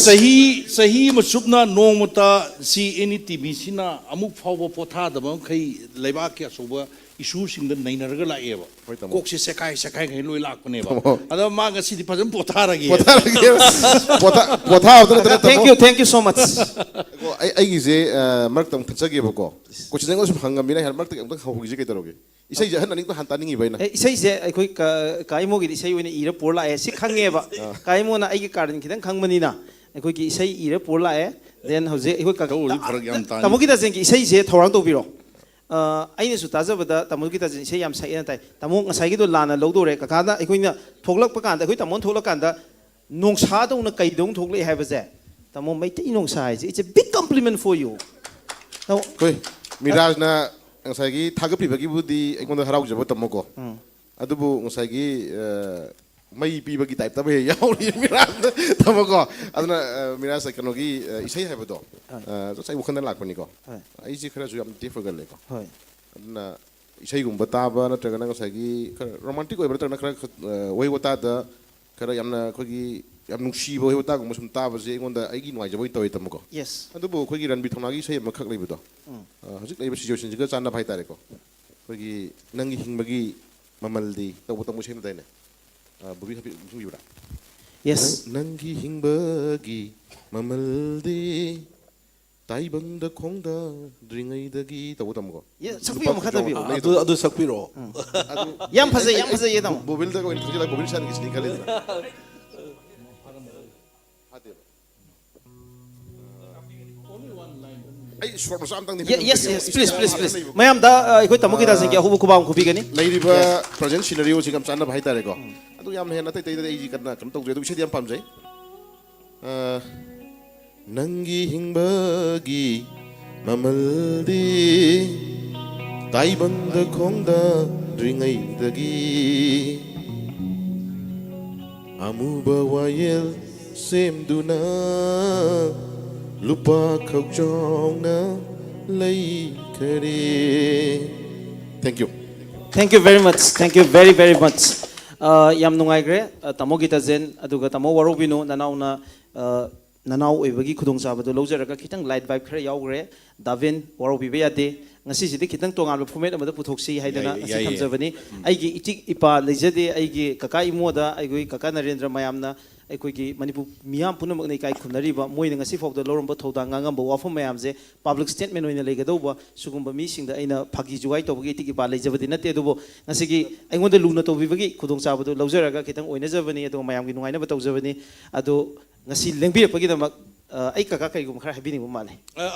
ꯆꯍꯤ ꯆꯍꯤ ꯑꯃ ꯆꯨꯞꯅ ꯅꯣꯡꯃꯇ ꯁꯤ ꯑꯦꯟ ꯏ ꯇꯤ ꯚꯤꯁꯤꯅ ꯑꯃꯨꯛ ꯐꯥꯎꯕ ꯄꯣꯊꯥꯗꯕ ꯃꯈꯩ ꯂꯩꯕꯥꯛꯀꯤ ꯑꯆꯧꯕ ꯏꯁꯨꯁꯤꯡꯗ ꯅꯩꯅꯔꯒ ꯂꯥꯛꯑꯦꯕ꯫ ꯍꯣꯏ, ꯇꯥꯃꯣ꯫ ꯀꯣꯛꯁꯦ ꯁꯦꯀꯥꯏ ꯁꯦꯀꯥꯏꯈꯩ ꯂꯣꯏ ꯂꯥꯛꯄꯅꯦꯕ꯫ ꯇꯥꯃꯣ꯫ ꯑꯗ ꯃꯥ ꯉꯁꯤꯗꯤ ꯐꯖꯅ ꯄꯣꯊꯥꯔꯒꯦ꯫ ꯄꯣꯊꯥꯔꯒꯦ꯫ ꯄꯣꯊꯥ- ꯄꯣꯊꯥꯕꯗ ꯅꯠꯇꯅ, Thank ꯇꯥꯃꯣ꯫ you, thank you so much. ꯀꯣ, ꯑꯩ ꯑꯩꯒꯤꯁꯦ, ꯑ, ꯃꯔꯛꯇ ꯑꯃꯨꯛ ꯊꯠꯆꯒꯦꯕꯀꯣ꯫ ꯀꯣꯆꯤꯟ ꯑꯩꯉꯣꯟꯗ ꯁꯨꯝ ꯍꯪꯉꯝꯃꯤꯅ, ꯍꯥꯏ ꯃꯔꯛꯇ ꯑꯃꯨꯛꯇꯪ ꯍꯧꯈꯤꯁꯦ ꯀꯩꯗꯧꯔꯒꯦ? ꯏꯁꯩꯁꯦ ꯑꯍꯟ ꯑꯅꯤꯗꯣ ꯍꯥꯟꯅ ꯇꯥꯅꯤꯡꯉꯤꯕ ꯑꯩꯅ꯫ ꯑꯦ, ꯏꯁꯩꯁꯦ ꯑꯩꯈꯣꯏ ꯀ- ꯀꯥ ꯏꯃꯣꯒꯤꯗꯤ ꯏꯁꯩ ꯑꯣꯏꯅ ꯏꯔ ꯄꯨꯔ ꯂꯥꯛꯑꯦ꯫ ꯁꯤ ꯈꯪꯉꯦꯕ꯫ ꯀꯥ ꯏꯃꯣꯅ ꯑꯩꯒꯤ ꯀꯥꯔꯟ ꯈꯤꯇꯪ ꯈꯪꯕꯅꯤꯅ ꯑꯩꯈꯣꯏꯒꯤ ꯏꯁꯩ ꯏꯔ ꯄꯨꯔ ꯂꯥꯛꯑꯦ꯫ Then ꯍꯧꯖꯤꯛ ꯑꯩꯈꯣꯏ ꯀ- ꯇꯧꯕꯗꯤ ꯐꯔꯛ ꯌꯥꯝ ꯇꯥꯅꯤ꯫ ꯇꯥꯃꯣ ꯒꯤꯇꯥꯖꯦꯟꯒꯤ ꯏꯁꯩꯁꯦ ꯊꯧꯔꯥꯡ ꯇꯧꯕꯤꯔꯣ꯫ ꯑ, ꯑꯩꯅꯁꯨ ꯇꯥꯖꯕꯗ ꯇꯥꯃꯣ ꯒꯤꯇꯥꯖꯦꯟ ꯏꯁꯩ ꯌꯥꯝ ꯁꯛꯑꯦꯅ ꯇꯥꯏ꯫ ꯇꯥꯃꯣ ꯉꯁꯥꯏꯒꯤꯗꯣ ꯂꯥꯟꯅ ꯂꯧꯗꯣꯔꯦ꯫ ꯀꯀꯥꯅ ꯑꯩꯈꯣꯏꯅ ꯊꯣꯛꯂꯛꯄ ꯀꯥꯟꯗ, ꯑꯩꯈꯣꯏ ꯇꯥꯃꯣꯅ ꯊꯣꯛꯂꯛꯀꯥꯟꯗ ꯅꯣꯡꯁꯥꯗꯧꯅ ꯀꯩꯗꯧꯅ ꯊꯣꯛꯂꯛꯑꯦ ꯍꯥꯏꯕꯁꯦ, ꯇꯥꯃꯣ, ꯃꯩꯇꯩ ꯅꯣꯡꯁꯥ ꯍꯥꯏꯁꯦ, it's a big compliment for you. ꯇꯥꯃꯣ, ꯑꯩꯈꯣꯏ ꯃꯤꯔꯥꯖꯅ ꯉꯁꯥꯏꯒꯤ ꯊꯥꯒꯠꯄꯤꯕꯒꯤꯕꯨꯗꯤ ꯑꯩꯉꯣꯟꯗ ꯍꯔꯥꯎꯖꯕ, ꯇꯥꯃꯣꯀꯣ꯫ ꯑꯗꯨꯕꯨ ꯉꯁꯥꯏꯒꯤ, ꯑ, ꯃꯩ ꯄꯤꯕꯒꯤ ꯇꯥꯏꯞꯇ ꯑꯃ ꯍꯦꯛ ꯌꯥꯎꯔꯤ ꯃꯤꯔꯥꯖꯅ, ꯇꯥꯃꯣꯀꯣ꯫ ꯑꯗꯨꯅ, ꯑ, ꯃꯤꯔꯥꯖ, ꯀꯩꯅꯣꯒꯤ, ꯑ, ꯏꯁꯩ ꯍꯥꯏꯕꯗꯣ, ꯑ, just ꯑꯩ ꯋꯥꯈꯜꯗ ꯂꯥꯛꯄꯅꯤꯀꯣ꯫ ꯍꯣꯏ꯫ ꯑꯩꯁꯦ ꯈꯔꯁꯨ ꯌꯥꯝ deaf ꯑꯣꯏꯒꯜꯂꯦꯀꯣ꯫ ꯍꯣꯏ꯫ ꯑꯗꯨꯅ ꯏꯁꯩꯒꯨꯝꯕ ꯇꯥꯕ ꯅꯠꯇ꯭ꯔꯒꯅ ꯉꯁꯥꯏꯒꯤ ꯈꯔ romantic ꯑꯣꯏꯕ ꯅꯠꯇ꯭ꯔꯒꯅ ꯈꯔ, ꯑ, ꯋꯥꯍꯩ ꯋꯥꯇꯥꯗ ꯈꯔ ꯌꯥꯝꯅ ꯑꯩꯈꯣꯏꯒꯤ ꯌꯥꯝ ꯅꯨꯡꯁꯤꯕ ꯋꯥꯍꯩ ꯋꯥꯇꯥꯒꯨꯝꯕ ꯁꯨꯝ ꯇꯥꯕꯁꯦ ꯑꯩꯉꯣꯟꯗ ꯑꯩꯒꯤ ꯅꯨꯡꯉꯥꯏꯖꯕ ꯑꯣꯏꯅ ꯇꯧꯋꯦ, ꯇꯥꯃꯣꯀꯣ꯫ Yes. ꯑꯗꯨꯕꯨ ꯑꯩꯈꯣꯏꯒꯤ ꯔꯟꯕꯤꯔ ꯊꯧꯅꯥꯒꯤ ꯏꯁꯩ ꯑꯃꯈꯛ ꯂꯩꯕꯗꯣ, ꯑ, ꯍꯧꯖꯤꯛ ꯂꯩꯔꯤꯕ situationꯁꯤꯒ ꯆꯥꯟꯅꯕ ꯍꯥꯏꯇꯥꯔꯦꯀꯣ꯫ ꯑꯩꯈꯣꯏꯒꯤ ꯅꯪꯒꯤ ꯍꯤꯡꯕꯒꯤ ꯃꯃꯜꯗꯤ ꯇꯧꯕ, ꯇꯥꯃꯣ, ꯏꯁꯩ ꯑꯃ ꯂꯩꯗꯥꯏꯅꯦ? ꯑ, ꯕꯣꯕꯤ ꯍꯥꯏꯐꯦꯠ ꯅꯤꯡꯁꯤꯡꯕꯤꯕ꯭ꯔꯥ? Yes. ꯅꯪꯒꯤ ꯍꯤꯡꯕꯒꯤ ꯃꯃꯜꯗꯤ ꯇꯥꯏꯕꯪꯗ ꯈꯣꯡꯗꯥꯗ꯭ꯔꯤꯉꯩꯗꯒꯤ ꯇꯧꯕ, ꯇꯥꯃꯣꯀꯣ꯫ Yes, ꯁꯛꯄꯤꯌꯣ, ꯃꯈꯥ ꯇꯥꯕꯤꯌꯣ꯫ ꯂꯩ, ꯑꯗꯨ ꯑꯗꯨ ꯁꯛꯄꯤꯔꯛꯑꯣ꯫ ꯑꯗꯨ ꯌꯥꯝ ꯐꯖꯩ, ꯌꯥꯝ ꯐꯖꯩꯌꯦ, ꯇꯥꯃꯣ꯫ ꯕꯣꯕꯤꯜꯗ ꯑꯣꯏꯅ ꯊꯛꯆꯤꯜꯂꯛꯄ ꯕꯣꯕꯤꯜ ꯁꯥꯟꯅꯒꯤꯁꯤꯅꯤ ꯈꯜꯂꯤꯗꯅ꯫ ꯐꯥꯗꯦꯕ꯫ ꯑꯩ ꯁꯣꯔꯠ ꯃꯆꯥ ꯑꯝꯇꯪꯗꯤ Ye- yes, ꯄꯤꯔꯝꯖꯒꯦ꯫ yes, please, please, please. ꯃꯌꯥꯝꯗ, ꯑ, ꯑꯩꯈꯣꯏ ꯇꯥꯃꯣ ꯒꯤꯇꯥꯖꯦꯟꯒꯤ ꯑꯍꯨꯕ ꯈꯨꯕꯥꯝ ꯈꯨꯕꯤꯒꯅꯤ꯫ ꯂꯩꯔꯤꯕ present scenaryꯁꯤꯒ ꯌꯥꯝ ꯆꯥꯟꯅꯕ ꯍꯥꯏꯇꯥꯔꯦꯀꯣ꯫ ꯑꯗꯨ ꯌꯥꯝ ꯍꯦꯟꯅ ꯑꯇꯩ ꯑꯇꯩꯗꯗꯤ ꯑꯩꯁꯤ ꯀꯟꯅ ꯀꯩꯅꯣ ꯇꯧꯖꯩ, ꯑꯗꯨ ꯏꯁꯩꯗꯤ ꯌꯥꯝ ꯄꯥꯝꯖꯩ꯫ ꯑ, ꯅꯪꯒꯤ ꯍꯤꯡꯕꯒꯤ ꯃꯃꯜꯗꯤ ꯇꯥꯏꯕꯪꯗ ꯈꯣꯡꯗꯥꯗ꯭ꯔꯤꯉꯩꯗꯒꯤ ꯑꯃꯨꯕ ꯋꯥꯌꯦꯜ ꯁꯦꯝꯗꯨꯅ ꯂꯨꯄꯥ ꯈꯧꯖꯥꯎꯅ ꯂꯩꯈꯔꯦ꯫ Thank you. Thank you very much. Thank you very, very much. ꯑ, ꯌꯥꯝ ꯅꯨꯡꯉꯥꯏꯈ꯭ꯔꯦ, ꯑ, ꯇꯥꯃꯣ ꯒꯤꯇꯥꯖꯦꯟ, ꯑꯗꯨꯒ ꯇꯥꯃꯣ ꯋꯥꯔꯧꯕꯤꯅꯨ, ꯅꯅꯥꯎꯅ, ꯑ, ꯅꯅꯥꯎ ꯑꯣꯏꯕꯒꯤ ꯈꯨꯗꯣꯡꯆꯥꯕꯗꯨ ꯂꯧꯖꯔꯒ ꯈꯤꯇꯪ light vibe ꯈꯔ ꯌꯥꯎꯈ꯭ꯔꯦ꯫ ꯗꯥꯚꯤꯟ, ꯋꯥꯔꯧꯕꯤꯕ ꯌꯥꯗꯦ꯫ ꯉꯁꯤꯁꯤꯗꯤ ꯈꯤꯇꯪ ꯇꯣꯉꯥꯟꯕ format ꯑꯃꯗ ꯄꯨꯊꯣꯛꯁꯤ ꯍꯥꯏꯗꯅ ꯌꯥꯏꯌꯦ, ꯉꯁꯤ ꯌꯥꯏꯌꯦ꯫ ꯊꯝꯖꯕꯅꯤ꯫ ꯑꯩꯒꯤ ꯏꯆꯤꯛ ꯏꯄꯥ ꯂꯩꯖꯗꯦ꯫ ꯑꯩꯒꯤ ꯀꯀꯥ ꯏꯃꯣꯗ, ꯑꯩꯈꯣꯏ ꯀꯀꯥ ꯅꯔꯦꯟꯗ꯭ꯔ ꯃꯌꯥꯝꯅ, ꯑꯩꯈꯣꯏꯒꯤ ꯃꯅꯤꯄꯨꯔ ꯃꯤꯌꯥꯝ ꯄꯨꯝꯅꯃꯛꯅ ꯏꯀꯥꯏ ꯈꯨꯝꯅꯔꯤꯕ, ꯃꯣꯏꯅ ꯉꯁꯤ ꯐꯥꯎꯗ ꯂꯧꯔꯝꯕ ꯊꯧꯗꯥꯡ, ꯉꯥꯡꯉꯝꯕ ꯋꯥꯐꯝ ꯃꯌꯥꯝꯁꯦ public statement ꯑꯣꯏꯅ ꯂꯩꯒꯗꯧꯕ ꯁꯤꯒꯨꯝꯕ ꯃꯤꯁꯤꯡꯗ ꯑꯩꯅ ꯐꯥꯒꯤ ꯖꯨꯒꯥꯏ ꯇꯧꯕꯒꯤ ꯏꯇꯤꯛ ꯏꯄꯥ ꯂꯩꯖꯕꯗꯤ ꯅꯠꯇꯦ꯫ ꯑꯗꯨꯕꯨ ꯉꯁꯤꯒꯤ ꯑꯩꯉꯣꯟꯗ ꯂꯨꯅ ꯇꯧꯕꯤꯕꯒꯤ ꯈꯨꯗꯣꯡꯆꯥꯕꯗꯨ ꯂꯧꯖꯔꯒ ꯈꯤꯇꯪ ꯑꯣꯏꯅꯖꯕꯅꯤ, ꯑꯗꯨꯒ ꯃꯌꯥꯝꯒꯤ ꯅꯨꯡꯉꯥꯏꯅꯕ ꯇꯧꯖꯕꯅꯤ꯫ ꯑꯗꯣ ꯉꯁꯤ ꯂꯦꯡꯕꯤꯔꯛꯄꯒꯤꯗꯃꯛ, ꯑ, ꯑꯩ ꯀꯀꯥ ꯀꯔꯤꯒꯨꯝꯕ ꯈꯔ ꯍꯥꯏꯕꯤꯅꯤꯡꯕ ꯃꯥꯜꯂꯦ꯫ ꯑ,